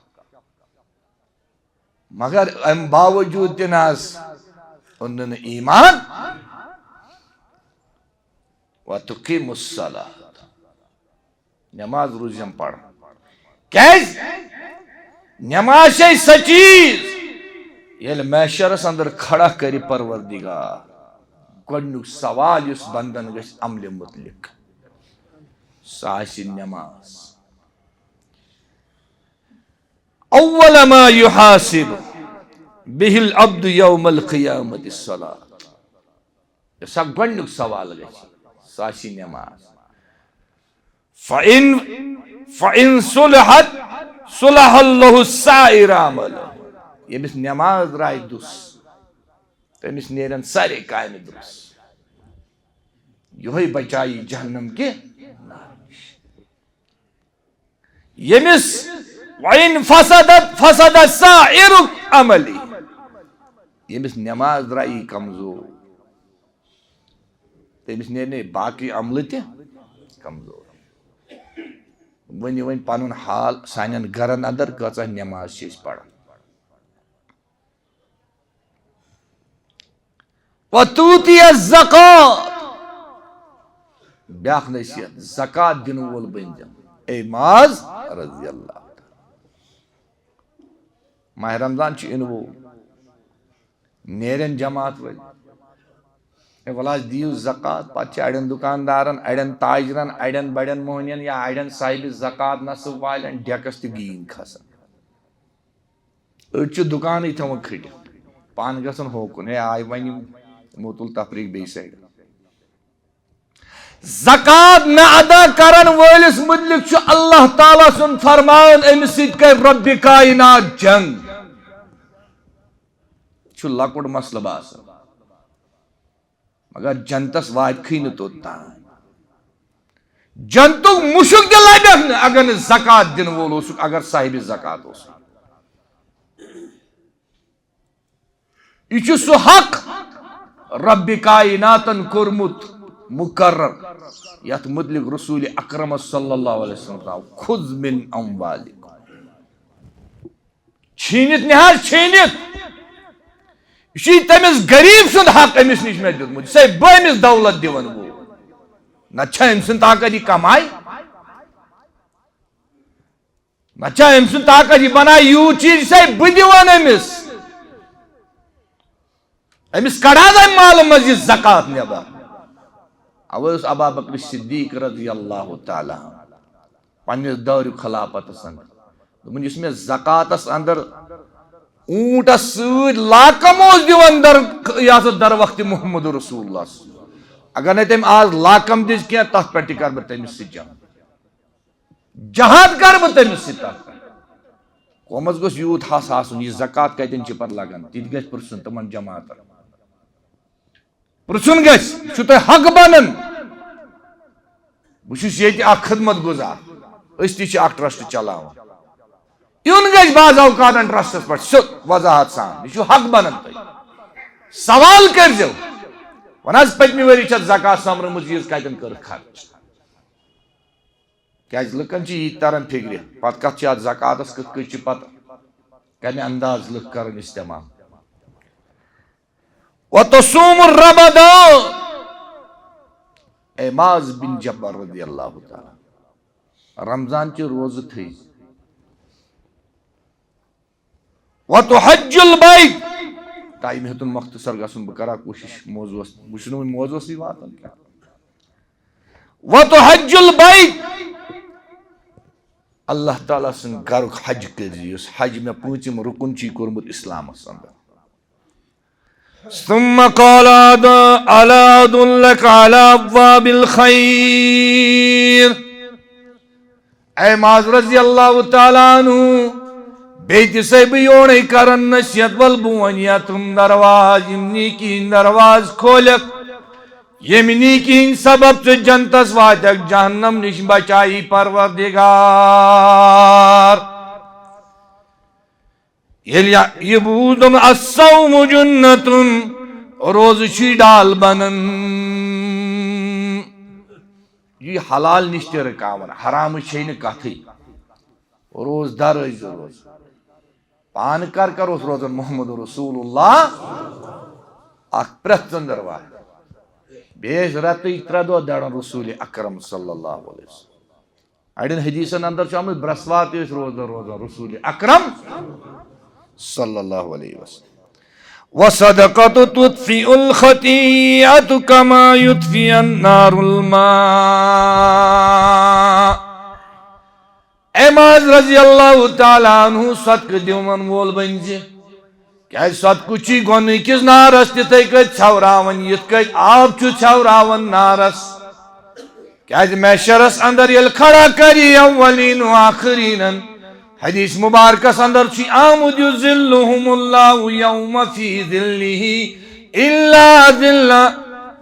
مگر امہِ باوجوٗد تہِ نہ حظ اوٚن نہٕ ایمان۔ وتقیم الصلاۃ، نماز روٗزِم پران۔ کیازِ؟ نماز چھے سۄ چیٖز، ییٚلہِ محشرس اندر کھڑا کرِ پروردگار، گۄڈنیُک سوال یُس بندن گژھِ عملہِ متعلق، سۄ آسہِ نماز۔ اول ما یحاسب بہ العبد یوم القیامۃ الصلاۃ۔ یۄس سا گۄڈنیُک سوال گژھِ، سۄ آسہِ نماز۔ فَإِن، فَإِن صُلِحَتْ، صُلِحَ لَهُ سَائِرُ عَمَلِهِ۔ ییٚمِس نماز درٛاے دُس، تٔمِس نیرن سارے کامہِ دُس۔ یِہوٚے بچایہِ جہنم کہِ نارٕ نِش۔ ییٚمِس، وَإِن فَسَدَتْ فَسَدَ سَائِرُ عَمَلِهِ۔ ییٚمِس نماز درٛایی کمزور، تٔمِس نیرِ نہٕ باقٕے عملہٕ تہِ کمزور۔ ؤنِو وۄنۍ پنُن حال، سانٮ۪ن گرن اندر کۭژاہ نماز چھِ أسۍ پران؟ وتؤتي الزکات۔ بیاکھ نصیحت، زکات دِنہٕ وول بٔنۍ زٮ۪و۔ اے معاذ رضی اللہ تعالیٰ۔ ماہ رمضان چھُ یِنہٕ وول، نیرن جماعت وٲلۍ۔ ہے، وَلہٕ حظ دِیِو زکات، پتہٕ چھِ اَڑٮ۪ن دُکاندارن، اَڑٮ۪ن تاجرن، اَڑٮ۪ن بَڑٮ۪ن موہنین یا اَڑٮ۪ن صاحبِ زکات نصب والٮ۪ن ڈیکس تہِ گیٖنۍ کھسان۔ أڑۍ چھِ دُکانٕے تھاوان کھٔٹِتھ، پانہٕ گژھان ہوکُن۔ ہے، آے وۄنۍ یِم موتُل تفریٖق بیٚیہِ سایڈٕ۔ زکات نہ ادا کرن وٲلِس مُتعلِق چھُ اللہ تعالیٰ سُنٛد فرمان، أمِس سۭتۍ کرِ رۄبِ کائنات جنگ۔ چھُ لۄکُٹ مسلہٕ باسان، مگر جنتس واتکھٕے نہٕ توٚت تام۔ جنتُک مُشُک تہِ لبٮ۪کھ نہٕ، اگر نہٕ زکات دِنہٕ وول اوسُکھ، اگر صاحبِ زکات اوسُکھ۔ یہِ چھُ سُہ حق رۄبِ کائناتن کوٚرمُت مقرر، یتھ مُتعلِق رسول اکرم صلی اللہ علیہ وسلم آو، "خذ من اموالکم"۔ چھیٖنِتھ نہ حظ، چھیٖنِتھ۔ یہِ چھُ تٔمِس غریٖب سُنٛد حق أمِس نِش مےٚ دیُتمُت، یُس ہے بہٕ أمِس دولت دِوان وول۔ نتہٕ چھا أمۍ سُنٛد طاقت یہِ کمایہِ؟ نہ چھا أمۍ سُنٛد طاقت، یہِ بنایہِ یوٗت چیٖز، یہِ چھُسے بہٕ دِوان أمِس۔ أمِس کڑا حظ اَمہِ مالہٕ منٛز یہِ زکات نٮ۪بر؟ اوے اوس ابا بکر صدیق رضی اللہ تعالیٰ عنہ پننِس دورِ خلافتس اندر دوٚپُن، یُس مےٚ زکاتس اندر اوٗنٹس سۭتۍ لاکم اوس دِوان در، یہِ ہسا در وقتِ محمد رسول اللہ صلی اللہ علیہ وسلم، اگر نہٕ تٔمۍ آز لاکم دِژ کینٛہہ، تتھ پٮ۪ٹھ تہِ کرٕ بہٕ تٔمِس سۭتۍ جنگ۔ جہاد کرٕ بہٕ تٔمِس سۭتۍ تتھ پٮ۪ٹھ۔ قومس گوٚژھ یوٗت حس آسُن، یہِ زکات کتٮ۪ن چھِ پتہٕ لگان، تہِ تہِ گژھِ پرژھُن تِمن جماعتن۔ پرژھُن گژھِ، یہِ چھُ تۄہہِ حق بنان۔ بہٕ چھُس ییٚتہِ اکھ خدمت گزار، أسۍ تہِ چھِ اکھ ٹرسٹ چلاوان۔ یُن گژھِ بعض اوقاتن ٹرسٹس پٮ۪ٹھ سیوٚد وضاحت سان، یہِ چھُ حق بنان تۄہہِ۔ سوال کٔرۍزیو، وَن حظ، پٔتمہِ ؤری چھَتھ زکات سۄمبرٲمٕژ، ییٖژ کتٮ۪ن کٔرٕکھ خرٕچ؟ کیازِ لُکن چھِ یہِ تہِ تران فِکرِ، پتہٕ کتھ چھِ اتھ زکاتس کِتھ کٔنۍ چھِ پتہٕ، کمہِ انداز لُکھ کران استعمال۔ وتصوم الرمضان۔ اے معاذ بن جبل رضی اللہ تعالیٰ، رمضان چہِ روزٕ تھٲیِو۔ وتحج البیت۔ ٹایم ہیوٚتُن مختصر گژھُن، بہٕ کرٕ ہا کوٗشِش موضوعس، بہٕ چھُس نہٕ وُنہِ موضوعسٕے واتان کینٛہہ۔ وتحج البیت۔ اللہ تعالیٰ سٕنٛدِ گرُک حج کٔرۍزِ، یُس حج مےٚ پوٗنٛژِم رُکُن چھُ کوٚرمُت اسلامس اندر۔ ثم قال، الا ادلک علی ابواب الخیر۔ اے معاذ رضی اللہ تعالیٰ عنہ، بیٚیہِ تہِ چھُسے بہٕ یورے کران نصیحت، ول بہٕ وَنہٕ یتھ تِم دروازٕ، یِم نیکی ہٕنٛدۍ دروازٕ کھولکھ، ییٚمہِ نیکی ہٕنٛدۍ سبب ژٕ جنتس واتکھ، جہنم نِش بچایی پروردگار۔ ییٚلہِ یہِ بوٗز، دوٚپُن، الصوم جنتن، روزٕ چھُے ڈال بنان۔ یہِ حلال نِش تہِ رُکاوان، حرامٕچ چھے نہٕ کتھٕے۔ روزٕ دار ٲسۍ زِ روزٕ۔ پانہٕ کر کر اوس روزان محمد رسول اللہ؟ اکھ پرٛٮ۪تھ ژٔنٛدٕروار۔ بیٚیہِ ٲسۍ رٮ۪تٕکۍ ترٛےٚ دۄہ دران رسول اکرم صلی اللہ علیہ وسلم۔ اڑٮ۪ن حدیثن اندر چھُ آمُت، برٛٮ۪سوار تہِ ٲسۍ روزدار روزان رسول اکرم صلی اللہ علیہ وسلم۔ وصدقة تطفئ الخطیئة کما یطفئ النار الماء۔ اے معاذ رضی اللہ تعالیٰ عنہ، صدقہٕ دِوان وول بٔنۍ زِ۔ کیازِ صدقہٕ چھُے گۄنہٕ کِس نارس تِتھے کٔنۍ ژھٮ۪وراوان، یِتھ کٔنۍ آب چھُ ژھٮ۪وراوان نارس۔ کیازِ محشرس اندر ییٚلہِ کھڑا کری اولین و آخرینن، حدیث مبارکس اندر چھُ آمُت، یظلہم اللہ یوم فی ظلہ الا ظلہ،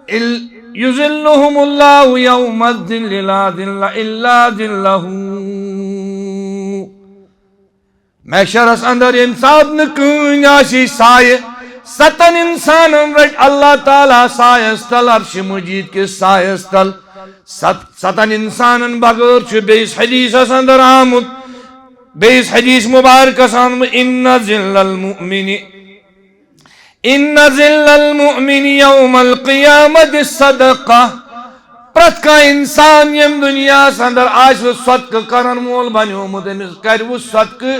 ال-، یظلہم اللہ یوم الظل لا ظل الا ظلہ۔ محشرس اندر ییٚمہِ ساتہٕ نہٕ کٕہٕنۍ آسہِ سایہِ، ستن انسانن رٹہِ اللہ تعالیٰ سایس تل، عرشِ مجید کِس سایس تل۔ ست-، ستن انسانن بغٲر چھُ بیٚیِس حدیثس اندر آمُت، بیٚیِس حدیث مبارکس آمُت، ان ظل المؤمن، ان ظل المؤمن یوم القیامت صدقہ۔ پرٛٮ۪تھ کانٛہہ انسان ییٚمہِ دُنیاہس اندر آسہِ صدقہٕ کرن وول بنیومُت، أمِس کرِ وُ صدقہٕ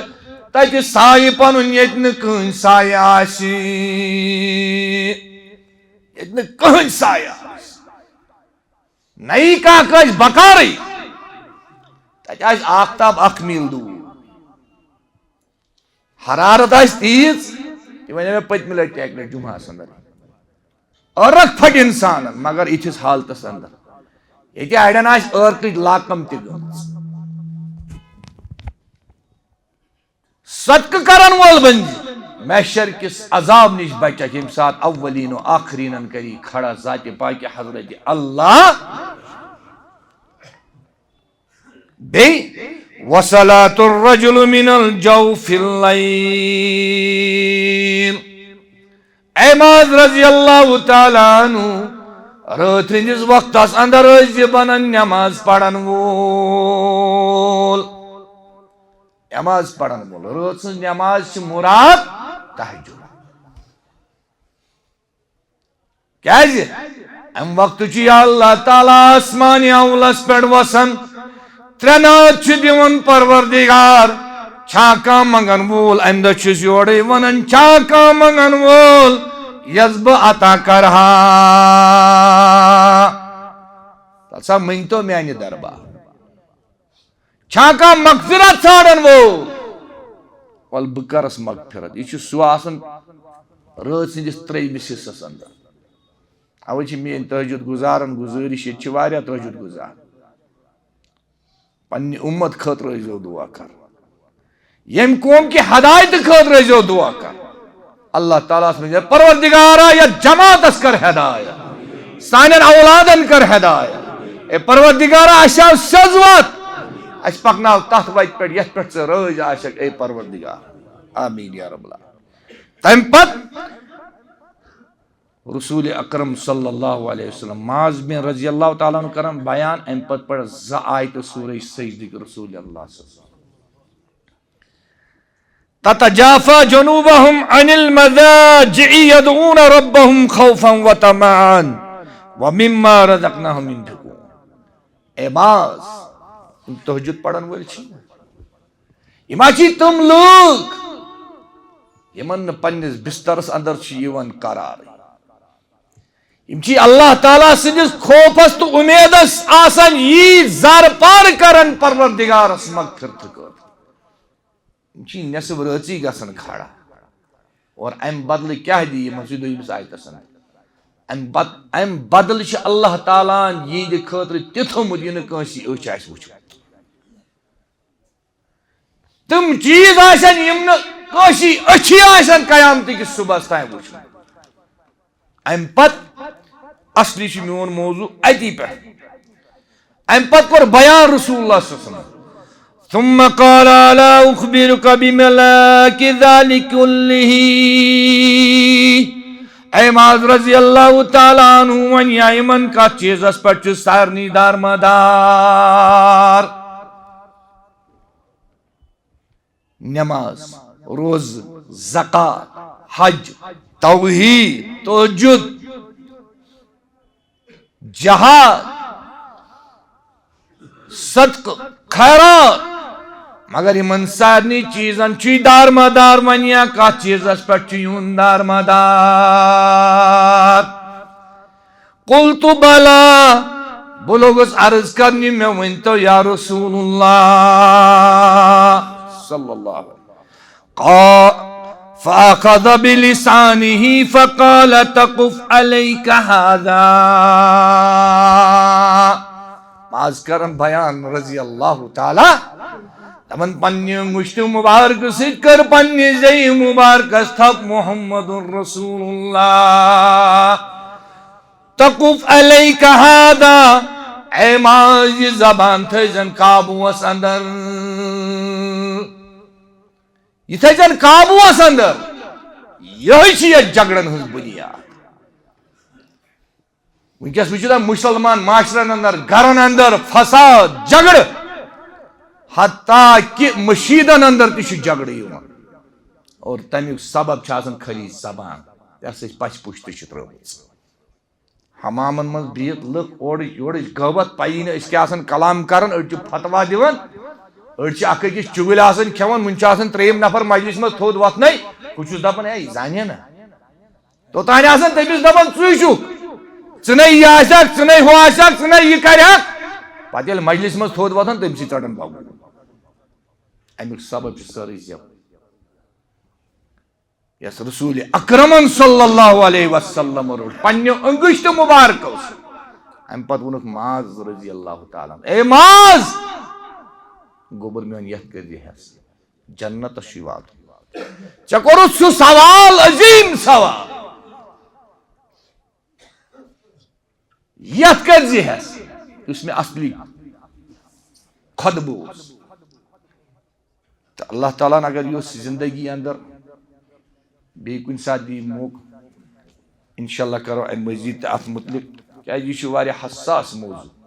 تتہِ سایہِ پنُن، ییٚتہِ نہٕ کٕہٕنۍ سایہِ آسہِ، ییٚتہِ نہٕ کٕہٕنۍ سایہِ آسہِ۔ نہ یی کانٛہہ کٲنٛسہِ بکارٕے۔ تتہِ آسہِ آفتاب اکھ میٖل دوٗر۔ حرارت آسہِ تیٖژ، یہِ وَنے مےٚ پٔتمہِ لَٹہِ تہِ اَکہِ لَٹہِ جُمعہَس اندر۔ عٲرق پھٹہِ اِنسانَن، مگر یِتھِس حالتَس اندر۔ ییٚتہِ اَڑٮ۪ن آسہِ عٲرقٕچ لاکم تہِ گٔمٕژ۔ صدقہٕ کرن وول بنہِ محشر کِس عذاب نِش بچکھ، ییٚمہِ ساتہٕ اولین و آخرینن کری کھڑا ذاتِ پاکِ حضرت اللہ۔ بیٚیہِ، وصلاة الرجل من الجوف الليل۔ اے معاذ رضی اللہ تعالیٰ عنہ، رٲژ ہٕنٛدِس وقتس اندر ٲسۍ زِ بنان نماز پرن وول۔ نماز پرن وول۔ رٲژ ہٕنٛز نماز چھِ مراد تہجد۔ کیازِ؟ امہِ وقتہٕ چھُ یا اللہ تعالیٰ آسمانِ اولس پٮ۪ٹھ وسان، ترٛےٚ نعت چھُ دِوان پروردگار۔ چھا کانٛہہ منگن وول؟ امہِ دۄہ چھُس یورے ونان، چھا کانٛہہ منگن وول یس بہٕ عطا کرٕ ہا؟ تَلہٕ سا مٔنگتو میانہِ دربار۔ چھا کانٛہہ مغفرت ژھانڈن وول؟ ول بہٕ کرس مغفرت۔ یہِ چھُ سُہ آسان رٲژ ہٕنٛدِس ترٛیٚیمِس حصس اندر۔ اوے چھِ میٲنۍ تہجد گزارن گزٲرِش، ییٚتہِ چھِ واریاہ تہجد گزار۔ پننہِ اُمت خٲطرٕ ٲسۍزیو دعا کران۔ ییٚمہِ قوم کہِ ہدایتہٕ خٲطرٕ ٲسۍزیو دعا کران۔ اللہ تعالیٰ ہس منٛز، پروردگارا، یتھ جماعتس کر ہدایت، سانٮ۪ن اولادن کر ہدایت۔ اے پروردگارا، اسہِ آو سیٚز وتھ، اسہِ پکناو تتھ وتہِ پٮ۪ٹھ یتھ پٮ۪ٹھ ژٕ رٲضۍ آسکھ، اے پروردگار۔ آمین یا رب العالمین۔ تمہِ پتہٕ رسول اکرم صلی اللہ علیہ وسلم، معاذ بن رضی اللہ تعالیٰ عنہ کران بیان، امہِ پتہٕ پرِ زٕ آیتہٕ سورہ سجدٕکۍ رسول اللہ صلی اللہ علیہ وسلم۔ تتجافى جنوبهم عن المضاجع يدعون ربهم خوفا وطمعا ومما رزقناهم ينفقون۔ اے معاذ، یِم تہجد پرن وٲلۍ چھِ، یِم ہا چھِ تِم لوٗکھ، یِمن نہٕ پننِس بسترس اندر چھُ یِوان قرارٕے۔ یِم چھِ اللہ تعالیٰ سٕنٛدِس خوفس تہٕ اُمیدس آسان یی زر پار کران پروردگارس مغفرتہٕ خٲطرٕ۔ یِم چھِ نٮ۪صٕف رٲژٕے گژھان کھڑا۔ اور امہِ بدلہٕ کیٛاہ دِیہِ یِمن سۭتۍ دوٚیمِس آیتس اندر؟ امہِ بد-، امہِ بدلہٕ چھُ اللہ تعالیٰ ہن یِہنٛدِ خٲطرٕ تہِ تھوٚومُت، یہِ نہٕ کٲنٛسہِ أچھ آسہِ وُچھمُت۔ تِم چیٖز آسن یِم نہٕ کٲنٛسی أچھی آسن قیامتہٕ کِس صُبحس تام وٕچھمٕتۍ۔ امہِ پتہٕ، اصلی چھُ میون موضوع اتی پٮ۪ٹھ۔ امہِ پتہٕ کوٚر بیان رسول اللہ صلی اللہ علیہ وسلم۔ ثم قال: ألا أخبرك بملاك ذلك كله؟ اے معاذ رضی اللہ تعالیٰ عنہ، وۄنۍ یا یِمن کتھ چیٖزس پٮ۪ٹھ چھُ سارنٕے دارمدار؟ نماز، روزٕ، زکوٰۃ، حج، توحید، تہجد، جہاد، صدقہٕ، خیرات۔ مگر یِمن سارنٕے چیٖزن چھُے دارمدار، وۄنۍ یا کتھ چیٖزس پٮ۪ٹھ چھُ یِہُنٛد دارمدار؟ قلت بلى، بہٕ لوٚگُس عرض کرنہِ، مےٚ ؤنۍ تو یا رسول اللہ صلی اللہ علیہ وسلم۔ قا-، فأخذ بلسانه فقال: تقف عليك هذا۔ معاذ کرن بیان رضی اللہ تعالیٰ، دپان پننہِ مُشتہِ مبارکہٕ سۭتۍ کٔر پننہِ زیٚیہِ مبارکس تھپھ محمد رسول اللہ۔ تقف عليك هذا، اے معاذ، یہِ زبان تھٲیزن قابوٗوس اندر، یہِ تھٲیزن قابوٗوس اندر۔ یِہوٚے چھِ یتھ جھگڑن ہٕنٛز بُنیاد۔ وٕنکیٚس وٕچھِو تُہۍ مُسلمان معاشرن اندر، گرن اندر فساد، جھگڑٕ، حتیٰ کہِ مشیٖدن اندر تہِ چھُ جھگڑٕ یِوان۔ اور تمیُک سبب چھُ آسان خٲلی زبان۔ یہِ ہسا چھِ پَژھِ پُشتہٕ چھِ ترٲومٕژ۔ حمامن منٛز بِہِتھ لُکھ اورٕچ یورٕچ غٲبت، پَیی نہٕ أسۍ کیٛاہ آسان کلام کران، أڑۍ چھِ فتوا دِوان، أڑۍ چھِ اکھ أکِس چُگٕلۍ آسان کھٮ۪وان، وُنہِ چھُ آسان ترٛیٚیِم نفر مجلسہِ منٛز تھوٚد وۄتھنَے، ہُہ چھُس دپان، ہے، یہِ زانہِ نا۔ توٚتانۍ آسان تٔمِس دپان، ژٕے چھُکھ، ژٕ نے یہِ آسکھ، ژٕ نے ہُہ آسکھ، ژٕ نے یہِ کرکھ۔ پتہٕ ییٚلہِ مجلسہِ منٛز تھوٚد وۄتھان، تٔمۍ سٕے ژٹان بۄگُل۔ امیُک سبب چھُ سٲرٕے زٮ۪و۔ یس رسول اکرمن صلی اللہ علیہ وسلم روٚٹ پننہِ انگشتہٕ مبارکو سۭتۍ۔ امہِ پتہٕ ووٚنُکھ معاذ رضی اللہ تعالیٰ عنہ، اے معاذ، گوٚبُر میون، یتھ کٔرۍ زِ ہٮ۪س، جنتس چھُے واتُن۔ ژےٚ کوٚرُتھ سُہ سوال، عظیم سوال، یتھ کٔرۍ زِ ہٮ۪س، یُس مےٚ اصلی خۄطبہٕ اوس۔ تہٕ اللہ تعالیٰ ہن اگر یوٚژھ زندگی اندر بیٚیہِ کُنہِ ساتہٕ دِیہِ موقعہٕ، انشاءاللہ کرو امہِ مزید تہِ اتھ متعلق، کیازِ یہِ چھُ واریاہ حساس موضوع۔